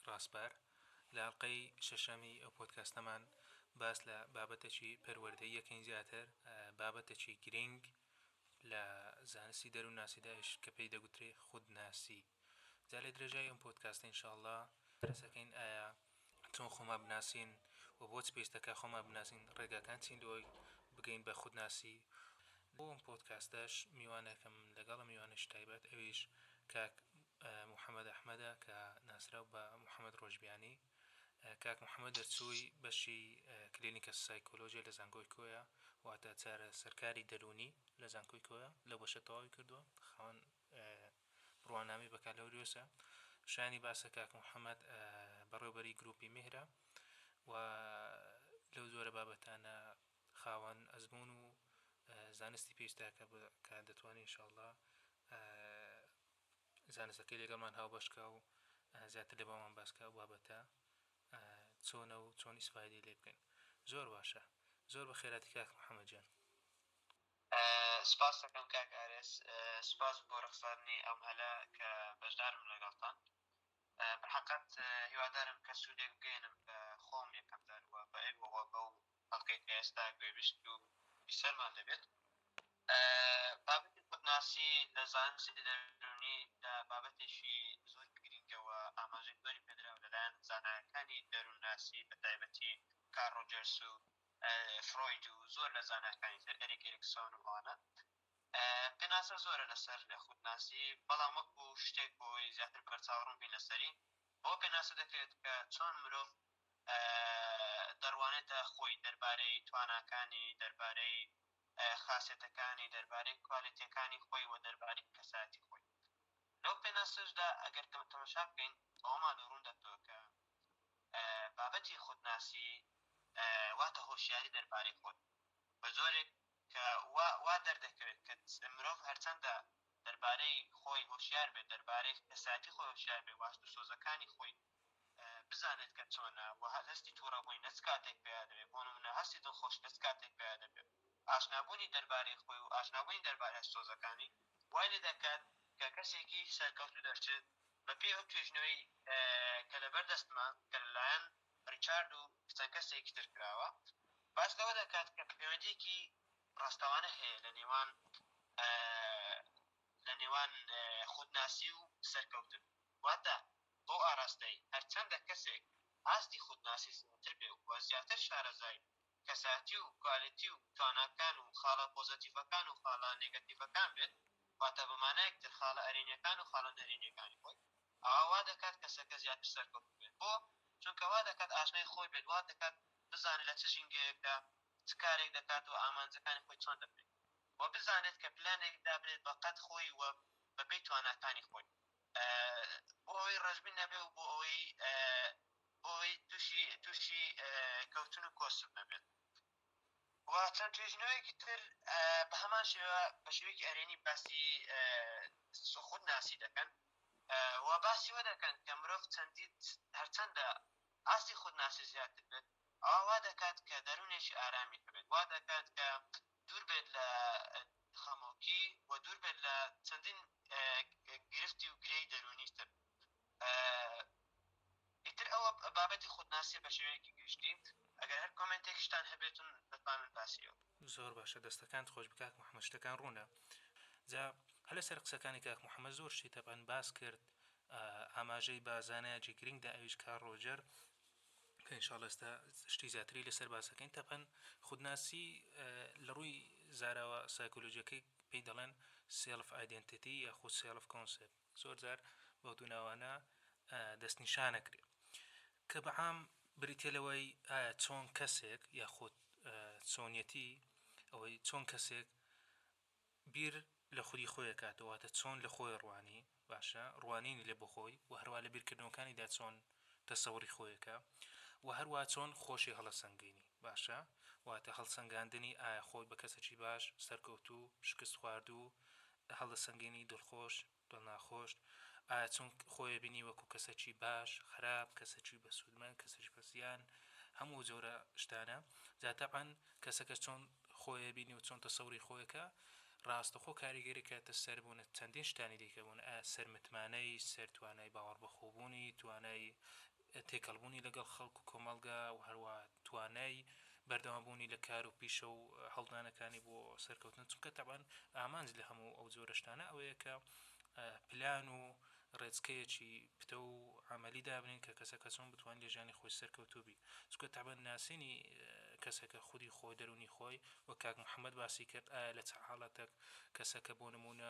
ڕاسپار لە ئەڵقەی شەشەمی ئەو پۆدکاستەمان باس لە بابەتێکی پەروەردەیی یەکەین زیاتر بابەتێکی گرینگ لە زانستی دەروونناسیدا ئیش کە پێی دەگوترێ خودناسی جا لە درێژای ئەم پۆدکاستە ان شاء اللە باس ئەکەین ئایا چۆن خۆمان بناسین و بۆچ پێویستە کە خۆمان بناسین ڕێگاکان چین لەوەی بگەین بە خودناسی بۆ ئەم پۆدکاستەش میوانێکم لەگەڵە میوانێکی تایبەت ئەویش کاک محەممەد ئەحمەدە کە ناسراو بە محەممەد ڕۆژبیانی کاک محەممەد دەرچووی بەشی کلینیکە سایکۆلۆژیە لە زانکۆی کۆیە واتە چارەسەرکاری دەروونی لە زانکۆی کۆیە لەو بەشە تەواوی کردووە خاوەن بڕوانامەی بەکالۆریۆسە. شایانی باسە کاک محەمەد بەڕێوبەری گروپی میهرە و لەو جۆرە بابەتانە خاوەن ئەزموون و زانستی پێویستە کە دەتوانین ان شاء اللە زانستەکەی لەگەڵمان هاوبەش کا و زیاتر لە بۆمان باس کا ئەو بابەتە چۆنە و چۆن ئیسفادەی لێ بکەین. زۆر باشە. زۆر بەخێرهاتی کاک محەمەد گیان. سوپاست دەکەم کاک ئارێز، سوپاس بۆ ڕەخساندنی ئەم هەلە کە بەشدارم لەگەڵتان. بەحەقەت هیوادارم کە سوودێک بگەیەنم بە خۆم یەکەم جار و بە ئێوە و بەو خەڵکەی کە ئێستا گوێبیست و بیسەرمان دەبێت. بابەتی خودناسی لە زانستی دەروونی دا بابەتێکی زۆر گرینگە و ئاماژەی زۆری پێدراوە لەلایەن زانایەکانی دەروونناسی بەتایبەتی کارل ڕۆجەرس و فرۆید و زۆر لە زاناکانی تر، ئەریک ئێریکسۆن و ئەوانە. پێناسە زۆرە لەسەر خودناسی، بەڵام وەکو شتێک بۆ ئەوەی زیاتر بەرچاوڕوون بین لەسەری، بەوە پێناسە دەکرێت کە چۆن مرۆڤ دەڕوانێتە خۆی دەربارەی تواناکانی، دەربارەی خاسێتەکانی، دەربارەی کوالێتییەکانی خۆی و دەربارەی کەسایەتی خۆی. لەو پێناسەشدا ئەگەر تەمەشا بکەین ئەوەمان لۆ ڕوون دەبتەوە کە بابەتی خودناسی واتە هۆشیاری دەربارەی خۆت بە جۆرێک کە وا وا دەردەکەوێت کە مرۆڤ هەرچەندە دەربارەی خۆی هۆشیار بێت دەربارەی کەسایەتی خۆی هۆشیار بێت واست و سۆزەکانی خۆی بزانێت کە چۆنە و هەستی تووڕەبوونی لە چ کاتێک پیا دەبێت بۆ نمونە هەستی دڵخۆشی لە چ کاتێک پیا دەبێت ئاشنابوونی دەربارەی خۆی و ئاشنابوونی دەربارەی هەست سۆزەکانی وای لێ دەکات کە کەسێکی سەرکەوتوو دەرچێت بەپێی ئەو توێژینەوەی کە لەبەر دەستمە کە لەلایەن ڕیچارد و چەند کەسێکی تر کراوە باس لەوە دەکات کە پەیوەندییەکی ڕاستەوانە هەیە لە نێوان لە نێوان خودناسی و سەرکەوتن واتە بەو ئاراستەی هەرچەندە کەسێک ئاستی خودناسی زیاتر بێ و زیاتر شارەزای کەسایەتی و کوالێتی و تواناکان و خاڵە پۆزەتیڤەکان و خاڵە نێگەتیڤەکان بێت، واتە بە مانایەک تر خاڵە ئەرێنیەکان و خاڵە نەرێنیەکانی خۆی، ئەوا وا دەکات کەسەکە زیاتر سەرکەوتوو بێت. بۆ؟ چونکە وا دەکات ئاشنای خۆی بێت، وا دەکات بزانێت لە چ ژینگەیەکدا چ کارێک دەکات و ئامانجەکانی خۆی چۆن دەپێکێت و بزانێت کە پلانێک دابنێت بە قەد خۆی و بە پێی تواناکانی خۆی بۆ ئەوەی ڕەشبین نەبێ و بۆ ئەوەی بۆ ئەوەی تووشی تووشی کەوتن و کۆسپ نەبێت و چەند توێژینەوەیەکی تر بە هەمان شێوە بە شێوەیەکی ئەرێنی باسی خودناسی دەکەن و باسی وە دەکەن کە مرۆڤ چەندی هەرچەندە ئاستی خودناسی زیاتر بێت ئەوا وا دەکات کە دەروونێکی ئارامی هەبێت وا دەکات کە دوور بێت لە خەمۆکی و دوور بێت لە چەندین گرفتی و گرێی دەروونی تر. ئیتر ئەوە بابەتی خودناسیە بە شێوەیەکی گشتی ئەگەر هەر کۆمێنتێکیشتان هەبێتون دەتوانن باسی ئەو. زۆر باشە دەستەکانت خۆش بی کاک محمد شتەکان ڕوونە جا هەر لەسەر قسەکانی کاک محمد زۆر شتی تەبعەن باس کرد ئاماژەی بە زانایەکی گرنگ دا ئەویش کارل ڕۆجەر کە ان شاءاللە ئێستا شتی زیاتری لەسەر باس دەکەین تەبعەن خودناسی لە ڕووی زاراوە سایکۆلۆژیەکەی پێی دەڵێن سێڵف ئایدێنتیتی یاخود سێڵف کۆنسێپت زۆر جار بەو دوو ناوانە دەستنیشانەکرێ کە بە عام بریتیە لەوەی ئایا چۆن کەسێک یاخود چۆنیەتی ئەوەی چۆن کەسێک بیر لە خودی خۆی ئەکاتەوە واتە چۆن لە خۆی ڕوانی باشە ڕوانینی لە بۆ خۆی و هەروا لە بیرکردنەوەکانیدا چۆن تەسەوری خۆی ئەکا و هەروا چۆن خۆشی هەڵەسەنگێنی باشە واتە هەڵسەنگاندنی ئایا خۆی بە کەسەکی باش سەرکەوتوو شکست خواردوو هەڵدەسەنگێنی دڵخۆش دڵناخۆش ئایا چۆن خۆی بینی وەکو کەسەکی باش خراپ کەسەکی بەسوودمەند کەسەکی بەزیان هەموو جۆرە شتانە جا تەبعەن کەسەکە چۆن خۆی بینی و چۆن تەسەوری خۆیەکە ڕاستەخۆ کاریگەری کاتە سەر بوونە چەندین شتانی دیکە بوون ئایا سەر متمانەی سەر توانای باوەڕ بەخۆبوونی توانای تێکەڵبوونی لەگەڵ خەڵک و کۆمەڵگا و هەروە توانای بەردەوامبوونی لە کار و پیشە و هەڵدانەکانی بۆ سەرکەوتن. چونکە تەبعەن ئامانج لە هەموو ئەو جۆرە شتانە ئەوەیە کە پلان و ڕێچکەیەکی پتە و عملی دابنین کە کەسەکە چۆن بتوانێت لە ژیانی خۆی سەرکەوتوو بی. چونکە تەبعەن ناسینی کەسەکە خودی خۆی، دەروونی خۆی، وەک کاک محەممەد باسی کرد، ئایا لە چ حاڵەتێک کەسەکە بۆ نموونە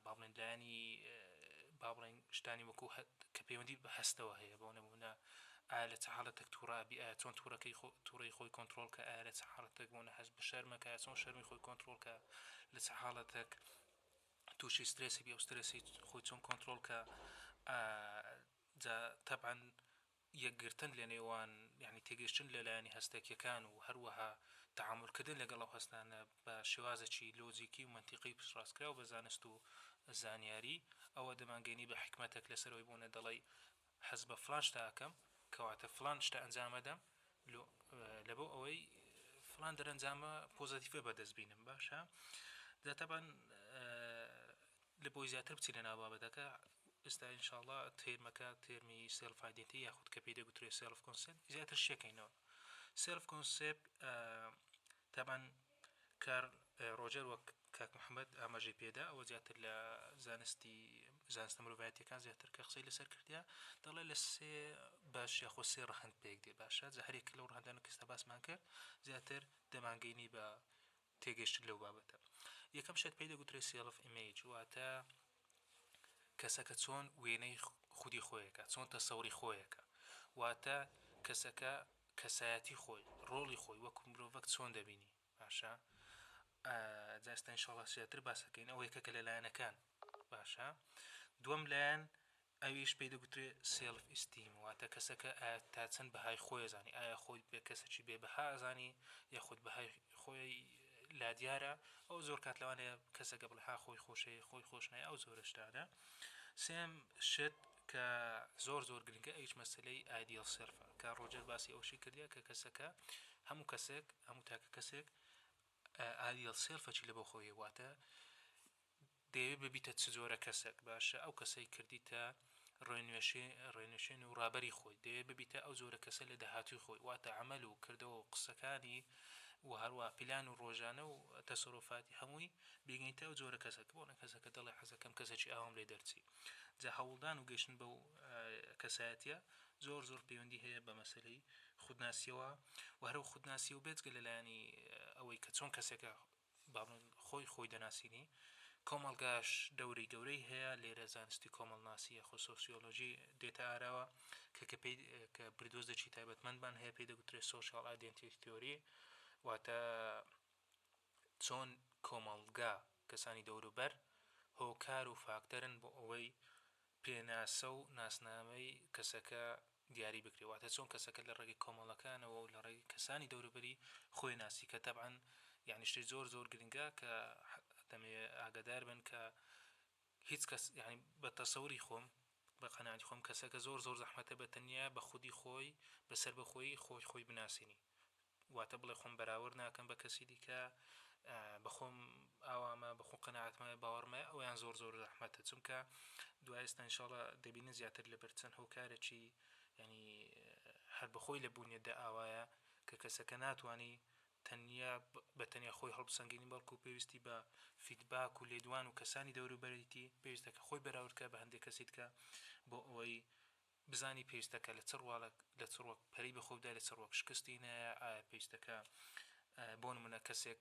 با بڵێن لایەنی با بڵێن شتانی وەکو کە پەیوەندی بە هەستەوە هەیە، بۆ نموونە ئایا لە چ حاڵەتێک تووڕە ئەبی، ئایا چۆن تووڕەکەی تووڕەی خۆی کۆنترۆڵ کە، ئایا لە چ حاڵەتێک بۆ نە هەست بە شەرمەکە، ئایا چۆن شەرمی خۆی کۆنترۆڵ کە، لە چ حاڵەتێک تووشی سترێسی بی، ئەو سترێسی خۆی چۆن کۆنترۆڵ کە. جا تەبعەن یەکگرتن لە نێوان یانی تێگەیشتن لە لایەنی هەستەکیەکان و هەروەها تەعامولکردن لەگەڵ ئەو هەستانە بە شێوازێکی لۆجیکی و مەنتیقی پشتڕاستکراو بە زانست و زانیاری، ئەوە دەمانگەینی بە حیکمەتێک لەسەر ئەوەی بۆنە دەڵێی حەز بە فڵان شتە ئەکەم کەواتە فڵان شتە ئەنجام ئەدەم لۆ لەبۆ ئەوەی فڵان دەرەنجامە پۆزەتیفە بەدەست بینم. باشە جا تەبعەن لە بۆی زیاتر بچینە ناو بابەتەکە، ئێستا ئینشاڵڵا تێرمەکە تێرمی self identity یاخود کە پێی دەگوترێ self concept زیاتر شیەکەینەوە. self concept تەبعەن کار ڕۆجەر وەک کاک محەممەد ئاماژەی پێدا، ئەوە زیاتر لە زانستی زانستە مرۆڤایەتیەکان زیاتر کە قسەی لەسەر کردیا، دەڵێ لە سێ باش یاخۆ سێ ڕەهەند پێک دێ. باشە جا هەرێک لەو ڕەهەندانە کە ئێستا باسمان کرد زیاتر دەمانگەینی بە تێگەشتن لەو بابەتە. یەکەم شت پێی دەگوترێت self image، واتە کەسەکە چۆن وێنەی خودی خۆیەکە، چۆن تەسەوری خۆیەکە، واتە کەسەکە کەسایەتی خۆی، ڕۆڵی خۆی وەکو مرۆڤەک چۆن دەبینی. باشە جا ئێستا ئینشاڵڵا زیاتر باسەکەین. ئەوە یەکەکە لە لایەنەکان. باشە دووەم لایەن ئەویش پێی دەگوترێ self esteem، واتە کەسەکە ئایا تا چەند بەهای خۆی ئەزانی، ئایا خۆی بە کەسێکی بێ بەها ئەزانی یاخود بەهای خۆی لا دیارە. ئەو زۆر کات لەوانەیە کەسەکە بڵێ ها خۆی خۆشەیە خۆی خۆش نایە، ئەو زۆرە شتانە. سێم شت کە زۆر زۆر گرنگە ئەویش مەسەلەی ideal self ە کە ڕۆجەر باسی ئەوشی کردیە کە کەسەکە هەموو کەسێک هەموو تاکە کەسێک ideal self ەکی لە بۆ خۆی، واتە دەیەوێت ببیتە چ جۆرە کەسێک. باشە ئەو کەسەی کردیتە ڕێنوێشێن و ڕابەری خۆی، دەیەوێت ببیتە ئەو جۆرە کەسە لە داهاتووی خۆی، واتە عەمەل و کردەوە و قسەکانی و هەروە پلان و ڕۆژانە و تەسەروفاتی هەمووی بیگەیتە ئەو جۆرە کەسە. بۆ نە کەسەکە دەڵێ حەزەکەم کەسێکی ئاوام لێ دەرچی. جا هەوڵدان و گەیشتن بەو کەسایەتیە زۆر زۆر پەیوەندی هەیە بە مەسەلەی خودناسیەوە و هەرو خودناسی و بێجگە لە لایەنی ئەوەی کە چۆن کەسێکە با بڵێین خۆی خۆی دەناسینی، کۆمەڵگاش دەوری گەورەی هەیە لێرە. زانستی کۆمەڵناسی یاخۆ سۆسیۆلۆژی دێتە ئاراوە کە کە پێی کە بردۆزێکی تایبەتمەندمان هەیە پێی دەگوترێت social identity theory، واتە چۆن کۆمەڵگا کەسانی دەوروبەر هۆکار و فاکتەرن بۆ ئەوەی پێناسە و ناسنامەی کەسەکە دیاری بکرێ، واتە چۆن کەسەکە لە ڕێگەی کۆمەڵەکانەوە و لە ڕێگەی کەسانی دەوروبەری خۆی ناسی، کە تەبعەن یانی شتێک زۆر زۆر گرنگە کە دەمەوێ ئاگادار بن کە هیچ کەس یانی بە تەسەوری خۆم بە قەناعەتی خۆم کەسەکە زۆر زۆر زەحمەتە بە تەنیا بە خودی خۆی بە سەربەخۆیی خۆی خۆی بناسینی، واتە بڵێ خۆم بەراورد ناکەم بە کەسی دیکە، بەخۆم ئاوامە، بەخۆم قەناعەتمە، باوەڕمە، ئەویان زۆر زۆر زەحمەتە. چونکە دوای ئێستا ئینشاڵا دەبینن زیاتر لەبەر چەند هۆکارێکی ینی هەر بەخۆی لە بوونیەتدا ئاوایە کە کەسەکە ناتوانانی تەنیا بە تەنیا خۆی هەڵبسەنگێنی، بەڵکو پێویستی بە feedback و لێدوان و کەسانی دەوروبەریتی، پێویستە کە خۆی بەراورد کە بە هەندێک کەسی دیکە بۆ ئەوەی بزانی پێویستە کە لە چ ڕواڵەک لە چ ڕوەک پەرەی بە خۆی بدای، لە چ ڕوەک شکستی نایە. ئایا پێویستە کە بۆ نمونە کەسێک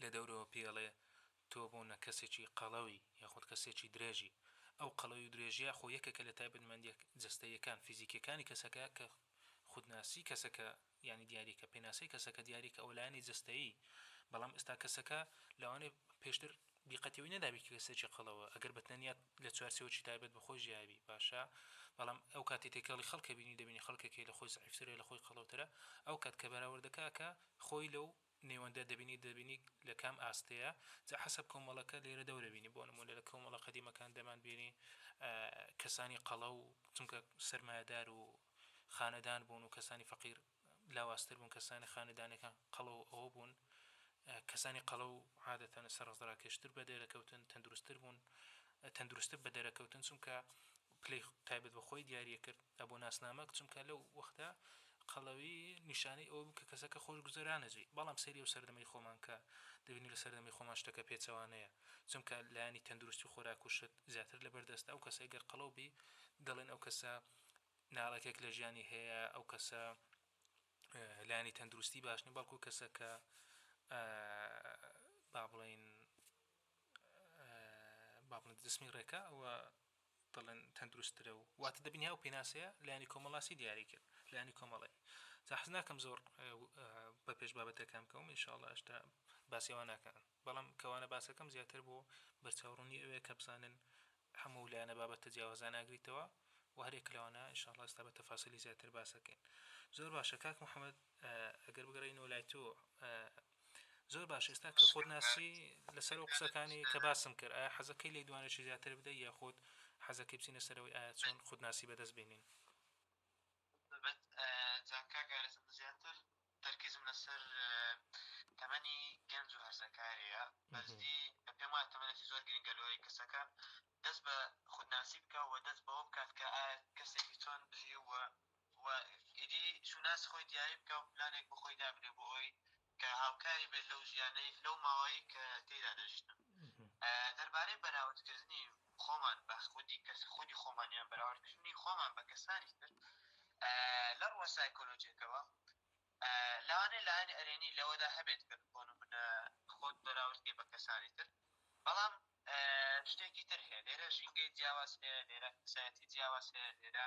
لە دەورەوە پێڵێ تۆ بۆ نە کەسێکی قەڵەوی یاخود کەسێکی درێژی، ئەو قەڵەوی و درێژیە خۆ یەکێکە لە تایبەتمەندیە جەستەییەکان فیزیکیەکانی کەسەکە کە خودناسی کەسەکە یانی دیاریکە پێناسەی کەسەکە دیاریکە ئەوە لایەنی جەستەیی. بەڵام ئێستا کەسەکە لەوانەیە پێشتر دیقەتی ئەوەی نەدابی کە کەسێکی قەڵەوە ئەگەر بە تەنیا لە چوارچێوەکی تایبەت بە خۆی ژیابی. باشە بەڵام ئەو کاتی تێکەڵی خەڵکە بینی دەبینی خەڵکێک هەیە لە خۆی زەعیفترە لە خۆی قەڵەوترە، ئەو کات کە بەراورد دەکا کە خۆی لەو نێوەندە دەبینی دەبینی لە کام ئاستەیە. جا حەسەب کۆمەڵەکە لێرە دەورە بینی، بۆ نموونە لە کۆمەڵە قەدیمەکان دەمان بینی کەسانی قەڵەو چونکە سەرمایەدار و خانەدان بوون و کەسانی فەقیر لاوازتر بوون، کەسانی خانەدانەکان قەڵەو ئەوە بوون، کەسانی قەڵەو عادەتەن سەرنجڕاکێشتر بە دەرەکەوتن، تەندروستتر بوون، تەندروستتر بە دەرەکەوتن، چونکە پلەی تایبەت بە خۆی دیاریە کرد ئەبوو ناسنامە، چونکە لەو وەختە قەڵەوی نیشانەی ئەوە بوو کە کەسەکە خۆشگوزەرانەجی. بەڵام سەیری ئەو سەردەمەی خۆمان کە دەبینی لە سەردەمی خۆمان شتەکە پێچەوانەیە، چونکە لایەنی تەندروستی و خۆراک و شت زیاتر لەبەر دەستە. ئەو کەسە گەر قەڵەو بی دەڵێن ئەو کەسە ناڕێکێک لە ژیانی هەیە، ئەو کەسە لایەنی تەندروستی باش نیە، بەڵکو کەسەکە با بڵێین با بڵێن جسمی ڕێکە ئەوە دەڵێن تەندروستترە و واتە دەبینی ئەو پێناسەیە لایەنی کۆمەڵاسی دیاری کرد لایەنی کۆمەڵی. جا حەز ناکەم زۆر بە پێش بابەتەکان بکەوم، ئینشاءڵڵا ئەشتا باسی ئەوە ناکەن، بەڵام کەوانە باسەکەم زیاتر بۆ بەرچاوڕوونی ئەوەیە کە بزانن هەموو لایەنە بابەتە جیاوازان ئاگریتەوە و هەرێک لەوانە ئینشاءڵڵا ئێستا بە تەفاسیلی زیاتر باسەکەین. زۆر باشە کاک محەممەد، ئەگەر بگەڕێینەوە لای تۆ، زۆر باش ئێستا کە خۆتناسی لەسەر ئەو قسەکانی کە باسم کرد، ئایا حەزەکەی لێدوانێکی زیاتر بدەی یاخود حەزەکەی بچینە سەرەوەی ئایا چۆن خودناسی بەدەست بێنین؟ بەت جا کاک ئارێز من زیاتر تەرکیزم لەسەر تەمەنی گەنج و هەرزەکاریە. بەجدی پێم وایە تەمەنێکی زۆر گرنگە لۆی کەسەکە دەست بە خودناسی بکا و دەست بەوە بکات کە ئایا کەسێکی چۆن بژی و و ئیدی شوناس خۆی دیاری بکا و پلانێک بۆ خۆی دابنێ بۆ ئەوەی کە هاوکاری بێت لەو ژیانەی لەو ماوەی کە تێیدا دەژین. دەربارەی بەراوردکردنی خۆمان بە خودی کەس خودی خۆمان یان بەراوردکردنی خۆمان بە کەسانی تر لە ڕووە سایکۆلۆژیەکەوە، لەوانەیە لایەنی ئەرێنی لەوەدا هەبێت کە بۆ نمونە خۆت بەراورد بکەی بە کەسانی تر، بەڵام شتێکی تر هەیە لێرە، ژینگەی جیاواز هەیە لێرە، کەسایەتی جیاواز هەیە لێرە،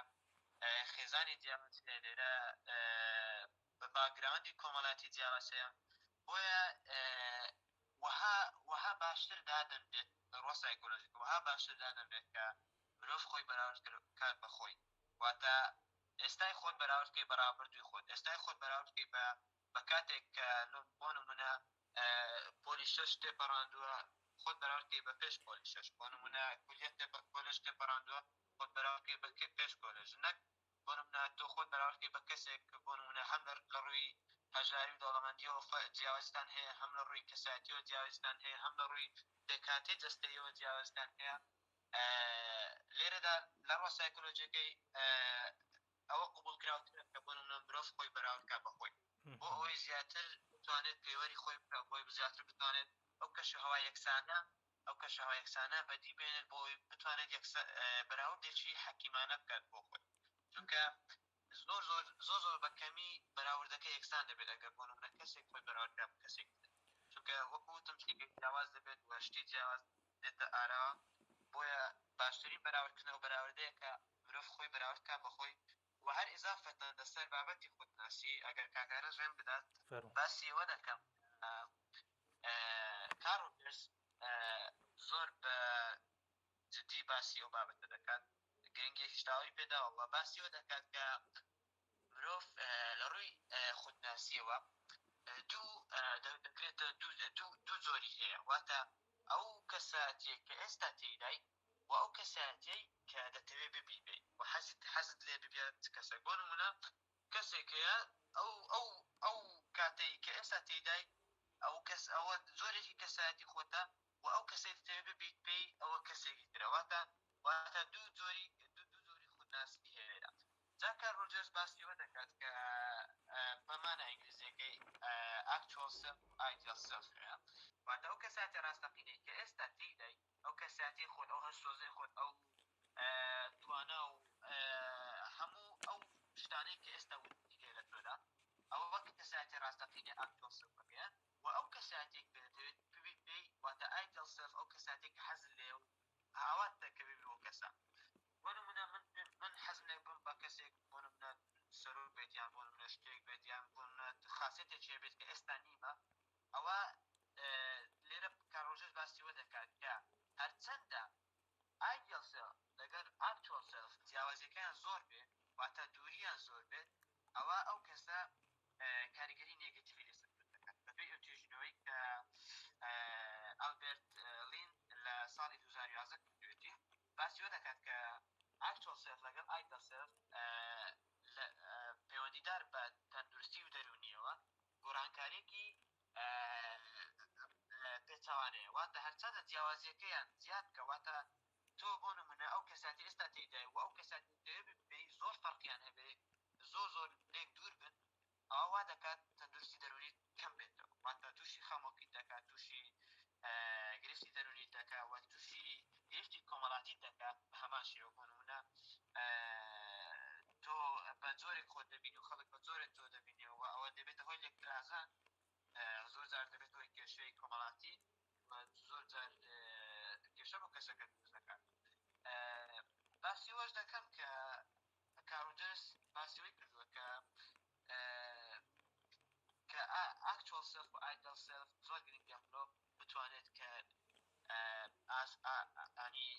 خێزانی جیاواز هەیە لێرە، بە باکگراوندی کۆمەڵاتی جیاواز هەیە. بۆیە وەها وەها باشتر دادەنرێت لە ڕووە سایکۆلۆژیکە، وەها باشتر دادەنرێت کە مرۆڤ خۆی بەراورد بکات بە خۆی، واتە ئێستای خۆت بەراورد بکەی بە ڕابردووی خۆت، ئێستای خۆت بەراورد بکەی بە بە کاتێک کە بۆ نمونە پۆلی شەش تێپەڕاندووە، خۆت بەراورد بکەی بە پێش پۆلی شەش، بۆ نمونە کولیەت کۆلێژ تێپەڕاندووە، خۆت بەراورد بکەی بە پێش کۆلێژ، نەک بۆ نمونە تۆ خۆت بەراورد بکەی بە کەسێک بۆ نمونە هەم لە ڕووی هەژاری و دەوڵەمەندیەوە جیاوازتان هەیە، هەم لە ڕووی کەسایەتیەوە جیاوازتان هەیە، هەم لە ڕووی پێکهاتەی جەستەیەوە جیاوازتان هەیە. لێرەدا لە ڕووە سایکۆلۆژیەکەی ئەوە قبوڵکراوترە کە بۆ نمونە مرۆڤ خۆی بەراورد بکات بە خۆی، بۆ ئەوەی زیاتر بتوانێت پێوەری خۆی بکات، بۆی زیاتر بتوانێت ئەو کەشوهەوا یەکسانە ئەو کەشوهەوا یەکسانە بەدی بێنێت، بۆ ئەوەی بتوانێت بەراوردێکی حەکیمانە بکات بۆ خۆی. چونکە زۆر زۆر زۆر زۆر بە کەمی بەراوردەکە یەکسان دەبێت ئەگەر بۆ نمونە کەسێک خۆی بەراورد بکات بە کەسێکی تر، چونکە وەکو وتم شتێکی جیاواز دەبێت و شتی جیاواز دێتە ئاراوە. بۆیە باشترین بەراوردکردن ئەو بەراوردەیە کە مرۆڤ خۆی بەراورد بکات بە خۆی. و هەر ئیزافەتەن لەسەر بابەتی خودناسی ئەگەر کاک ئارەز ڕێم بدات باسی ئەوە دەکەم کارل ڕۆجەرز زۆر بە جدی باسی ئەو بابەتە دەکات، گرنگیەکی تەواوی پێداوە و باسی ئەوە دەکات کە مرۆڤ لە ڕووی خودناسیەوە دوو دەکرێتە دوو جۆری هەیە، واتە ئەو کەسایەتیەی کە ئێستا تێیدای و ئەو کەسایەتیەی کە دەتەوێت ببی بێی و حەزت حەزت لێ ببیە چ کەسێک. بۆ نمونە کەسێک هەیە ئەو ئەو ئەو کاتەی کە ئێستا تێیدای ئەو کەس ئەوە جۆرێکی کەسایەتی خۆتە و ئەو کەسەی دەتەوێت ببیت پێی ئەوە کەسێکی ترە، واتە واتە دوو جۆری دوو جۆری خودناسی هەیە لێرە. جا کارل ڕۆجەرز باسی ئەوە دەکات کە بە مانا ئینگلیزیەکەی actual self و ideal self هەیە، واتە ئەو کەسایەتیە ڕاستەقینەی کە ئێستا تێیدای، ئەو کەسایەتیەی خۆت، ئەو هەست سۆزەی خۆت، ئەو توانا و هەموو ئەو شتانەی کە ئێستا وجودی هەیە لە تۆدا، ئەوە کەسایەتی ڕاستەقینەی actual self ەکەیە. و ئەو کەسایەتیەی کە دەتەوێت ببیت پێی، واتە ideal self، ئەو کەسایەتیەی کە حەزت لێیە و ئاواتتە کە ببی بەو کەسە. بۆ نمونە من من حەزم لێ بم بە کەسێک بۆ نمونە سەرۆک بێت یان بۆ نمونە شتێک بێت یان بۆ نمونە خاسێتێکی هەبێت کە ئێستا نیمە، ئەوە لێرە کارل ڕۆجەرز باسی ئەوە دەکات کە هەرچەندە ideal self لەگەر actual self جیاوازیەکەیان زۆر بێ، واتە دووریان زۆر بێت، ئەوا ئەو کەسە کاریگەری نێگەتیڤی لەسەر دروست دەکات. بەپێی ئەو توێژینەوەی کە ئەلبێرت لین لە ساڵی 2011 کردوویەتی، باسی ئەوە دەکات کە actual self لەگەڵ ideal self پەیوەندیدار بە تەندروستی و دەروونیەوە گۆڕانکارییەکی پێچەوانەیە، واتە هەرچەندە جیاوازییەکەیان زیاد بکە، واتە تۆ بۆ نمونە ئەو کەسەی کەساتی ئێستا تێیدای و ئەو کەساتی دەیەوێ ببی زۆر فەرقیان هەبێ، زۆر زۆر لێک دوور بن، ئەوە وا دەکات تەندروستی دەروونیت کەم بێتەوە، واتە تووشی خەمۆکیت دەکات، تووشی گرفتی دەروونیت دەکات و تووشی گرفتی کۆمەڵاتیت دەکات بە هەمان شێوە. بۆ نموونە تۆ بە جۆرێک خۆت دەبینی و خەڵک بە جۆرێک تۆ دەبینێ و ئەوە دەبێتە هۆی لێکترازان، زۆر جار دەبێتە هۆی کێشەی کۆمەڵاتی و زۆر جار کێشە بۆ کەسەکە دروست دەکات. باسی ئەوەش دەکەم کە کارۆجەرس باسی ئەوەی کردووە کە کە actual self و ideal self زۆر گرنگە مرۆڤ بتوانێت کە ئانی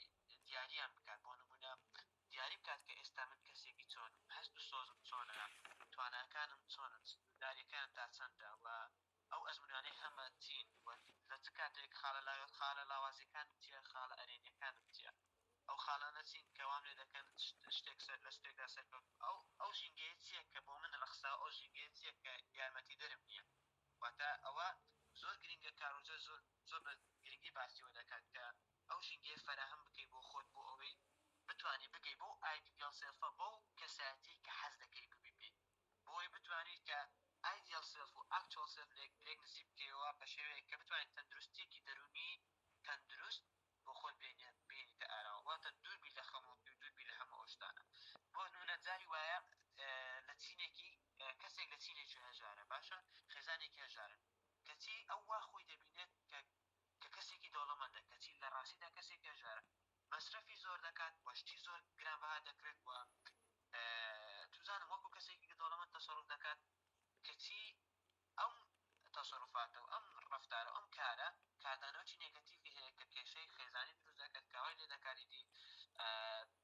دیاریان بکات. بۆ نمونە دیاری بکات کە ئێستا من کەسێکی چۆنم، هەست و سۆزم چۆنە، تواناکانم چۆنن، سنوورداریەکانم تا چەندە و ئەو ئەزموونانەی هەمە چین و لە چ کاتێک خاڵە لاوازیەکانم چیە، خاڵە ئەرێنیەکانم چیە، ئەو خاڵانە چین کە وام لێ دەکەن شتێک سەر لە شتێکدا سەرکەوت، ئەو ژینگەیە چیە کە بۆ من ڕەخساوە، ئەو ژینگەیە چیە کە یارمەتیدەرم نییە. واتە ئەوە زۆر گرنگە، کارۆجەر زۆر زۆر بە گرنگی باسیەوە دەکات کە ئەو ژینگەیە فەراهەم بکەی بۆ خۆت بۆ ئەوەی بتوانی بگەی بەو ideal self ە، بەو کەسایەتیەی کە حەز دەکەی ببی پێی، بۆ ئەوەی بتوانیت کە ideal self و actual self لێک نزیک بکەیەوە بە شێوەیەک کە بتوانیت تەندروستیەکی دەروونی تەندروست بۆ خۆت بێنیتە ئاراوە، واتە دوور بی لە خەمۆکی و دوور بی لە هەموو ئەو شتانە. بۆ نمونە جاری وایە لە چینێکی کەسێک لە چینێکی هەژارە، باشە خێزانێکی هەژارن، کەچی ئەو وا خۆی دەبینێت کە کە کەسێکی دەوڵەمەندە، کەچی لە ڕاستیدا کەسێکی هەژارە، مەسرەفی زۆر دەکات و شتی زۆر گرانبەها دەکڕێت و توزانم وەکو کەسێکی دەوڵەمەند تەسەروف دەکات، کەچی ئەم تەسەروفاتە و ئەم ڕەفتارە و ئەم کارە کاردانەوەی نێگەتیڤی هەیە کە کێشەی خێزانی دروست دەکات، کە وای لێ دەکات ئیدی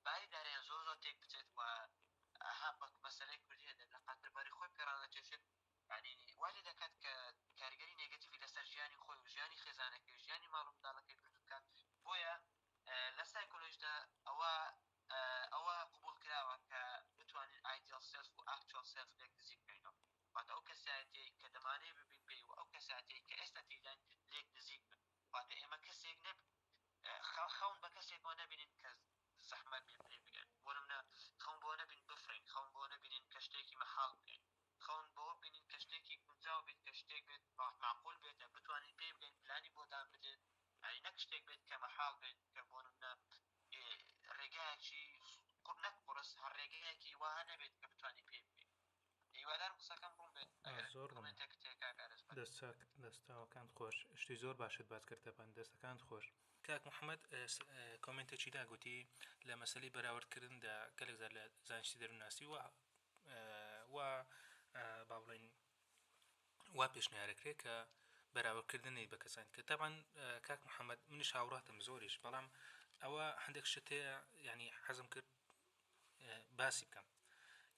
باری دارایان زۆر زۆر تێک بچێت و ئەها بە مەسەلەی کوردی هەیە لە قاتر باری خۆی پێڕانەکێشێت، یانی وای لێ دەکات کە کاریگەری نێگەتیڤی لەسەر ژیانی خۆی و ژیانی خێزانەکەی و ژیانی ماڵ و منداڵەکەی دروست بکات. بۆیە لە سایکۆلۆژیدا ئەوە ئەوە قبوڵ کراوە کە بتوانین ideal self و actual self لێک نزیک بکەینەوە، واتە ئەو کەسایەتیەی کە دەمانەوێت ببین پێی و ئەو کەسایەتیەی کە ئێستا تێیداین لێک نزیک بن. واتە ئێمە کەسێک نەب خەون بە کەسێکەوە نەبینین کە زەحمەت بێ پێی بگەین. بۆ نمونە خەون بەوە نەبین بفڕین، خەون بەوە نەبینین کە شتێکی مەحاڵ بکەین، خەون بەوە بینین کە شتێکی گونجاو بێت، کە شتێک بێت مەعقول بێت، بتوانین پێی بگەین، پلانی بۆ دابنرێت، یانی نەک شتێک بێت کە مەحاڵ بێت، کە بۆ نمونە ڕێگایەکی نەک قوڕس، هەر ڕێگایەکی وەها نەبێت کە بتوانین پێی بگەین. هیوادارم قسەکەم ڕوون بێت، ئەگەر زۆر ڕوونە. کۆمێنتێکت هەیە کاک ئارەز بەرێز. دەست چاک دەستاوەکانت خۆش شتی زۆر باشت باس کرد تەبعەن دەستەکانت خۆش. کاک محمد کۆمێنتێکی دا گوتی لە مەسەلەی بەراورد کردندا گەلێک جار لە زانستی دەروونناسی و وا با بڵێین وا پێشنیارەکرێ کە بەراوردکردنی بە کەسانی کە تەبعەن کاک محمد منیش هاوڕاتم زۆریش بەڵام ئەوە هەندێک شت هەیە یعنی حەزم کرد باسی بکەم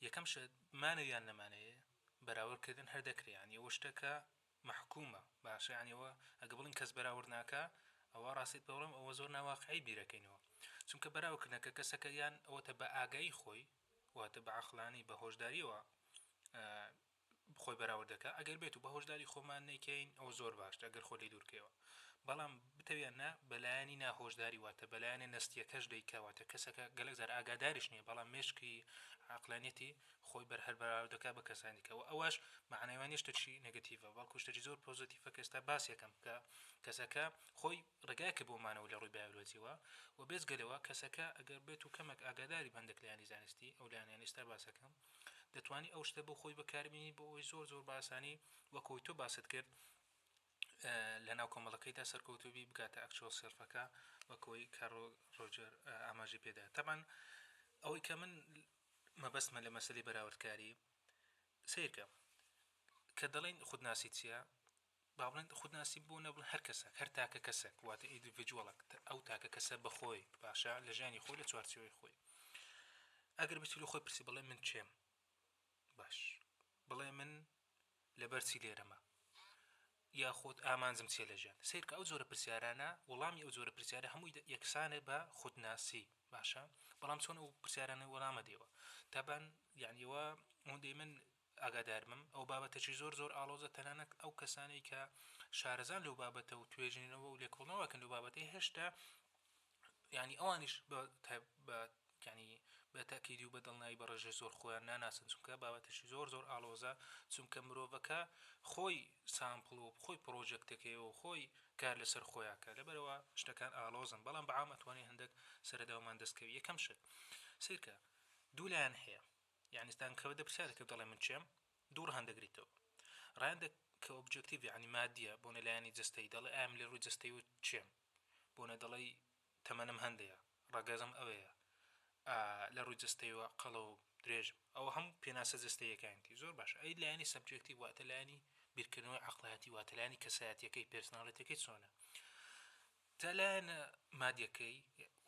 یەکەم شت مانەوە یان نەمانەوێ بەراوردکردن هەر دەکرێ یعنی ئەوە شتێکە مەحکومە باشە یعنی ئەوە ئەگە بڵین کەس بەراورد ناکا ئەوە ڕاستیت پێ بڵێم ئەوە زۆر ناواقعی بیرەکەینەوە چونکە بەراوردکردنەکە کەسەکە یان ئەوەتە بە ئاگایی خۆی واتە بە عەقڵانی بە هۆشداریەوە خۆی بەراورد دەکا ئەگەر بێت و بە هۆشداری خۆمان نەیکەین ئەوە زۆر باشترە گەر خۆت لێی دوور کەیەوە بەڵام بتەوێ یان نا بەلایەنی ناهۆشداری واتە بەلایەنە نەستیەکەش دەیکا واتە کەسەکە گەلەک جار ئاگاداریش نییە بەڵام مێشکی عەقلانیەتی خۆی بەر هەر بەراورد دەکا بە کەسانی دیکە وە ئەوەش مەعنای وا نیە شتێکی نێگەتیڤە بەڵکو شتێکی زۆر پۆزەتیڤە کە ئێستا باسی ئەکەم کە کەسەکە خۆی ڕێگایەکە بۆ مانەوە لە ڕووی بایۆلۆجیەوە و بێجگە لەوە کەسەکە ئەگەر بێت و کەمێک ئاگاداری بە هەندێک لایەنی زانستی ئەو لایەنانەی ئێستا باسەکەم دەتوانی ئەو شتە بۆ خۆی بەکاربینی بۆ ئەوەی زۆر زۆر بە ئاسانی وەک ئەوەی تۆ باست کرد لە ناو کۆمەڵەکەیدا سەرکەوتوبی بگاتە actual self ەکە وەک ئەوەی کارۆ ڕۆجەر ئاماژەی پێدا تەبعەن ئەوەی کە من مەبەستمە لە مەسەلەی بەراوردکاری سەیرکە کە دەڵێن خودناسی چییە با بڵێن خودناسی بۆ نەبڵێن هەر کەسێک هەر تاکە کەسێک واتە individual ەک ئەو تاکە کەسە بەخۆی باشە لە ژیانی خۆی لە چوارچێوەی خۆی ئەگەر بچی لە خۆی پرسی بڵێ من کێم باش بڵێ من لەبەر چی لێرەمە یاخود ئامانجم چیە لە ژیان سەیرکە ئەو جۆرە پرسیارانە وەڵامی ئەو جۆرە پرسیارە هەمووی یەکسانە بە خودناسی باشە بەڵام چۆن ئەو پرسیارانە وەڵامە دێوە تابان یعنی ئەوە ئەوەندەی من ئاگاداربم ئەو بابەتەکی زۆر زۆر ئاڵۆزە تەنانەت ئەو کەسانەی کە شارەزان لەو بابەتە و توێژینەوە و لێکۆڵنەوەکەن لەو بابەتەی هێشتا یانی ئەوانیش بە بە یانی بە تەئکیدی و بە دڵنیایی بە ڕێژەی زۆر خۆیان ناناسن چونکە بابەتێکی زۆر زۆر ئاڵۆزە چونکە مرۆڤەکە خۆی sample و خۆی پڕۆژێکتەکەی و خۆی کار لەسەر خۆیاکە لەبەرەوە شتەکان ئاڵۆزن بەڵام بە عام ئەتوانین هەندێک سەرەداومان دەستکەوی یەکەم شت سەیرکە دوو لایەن هەیە یعنی ستان کە دە پرسیارەکە دەڵێ من کێم دوو ڕەهەند دەگریتەوە ڕەهەندە کە objective یعنی مادیە بۆ لایەنی جەستەیی دەڵێ ئایا من لە ڕووی جەستەیی و کێم بۆنە دەڵێی تەمەنم هەندەیە، ڕەگەزم ئەوەیە، ئا لە ڕووی جەستەیەوە قەڵەو و درێژم، ئەوە هەموو پێناسە جەستەییەکانیەتی، زۆر باشە، ئەی لایەنی subjective واتە لایەنی بیرکردنەوەی عەقڵایەتی واتە لایەنی کەسایەتیەکەی personality ەکەی چۆنە؟ جا لایەنە مادیەکەی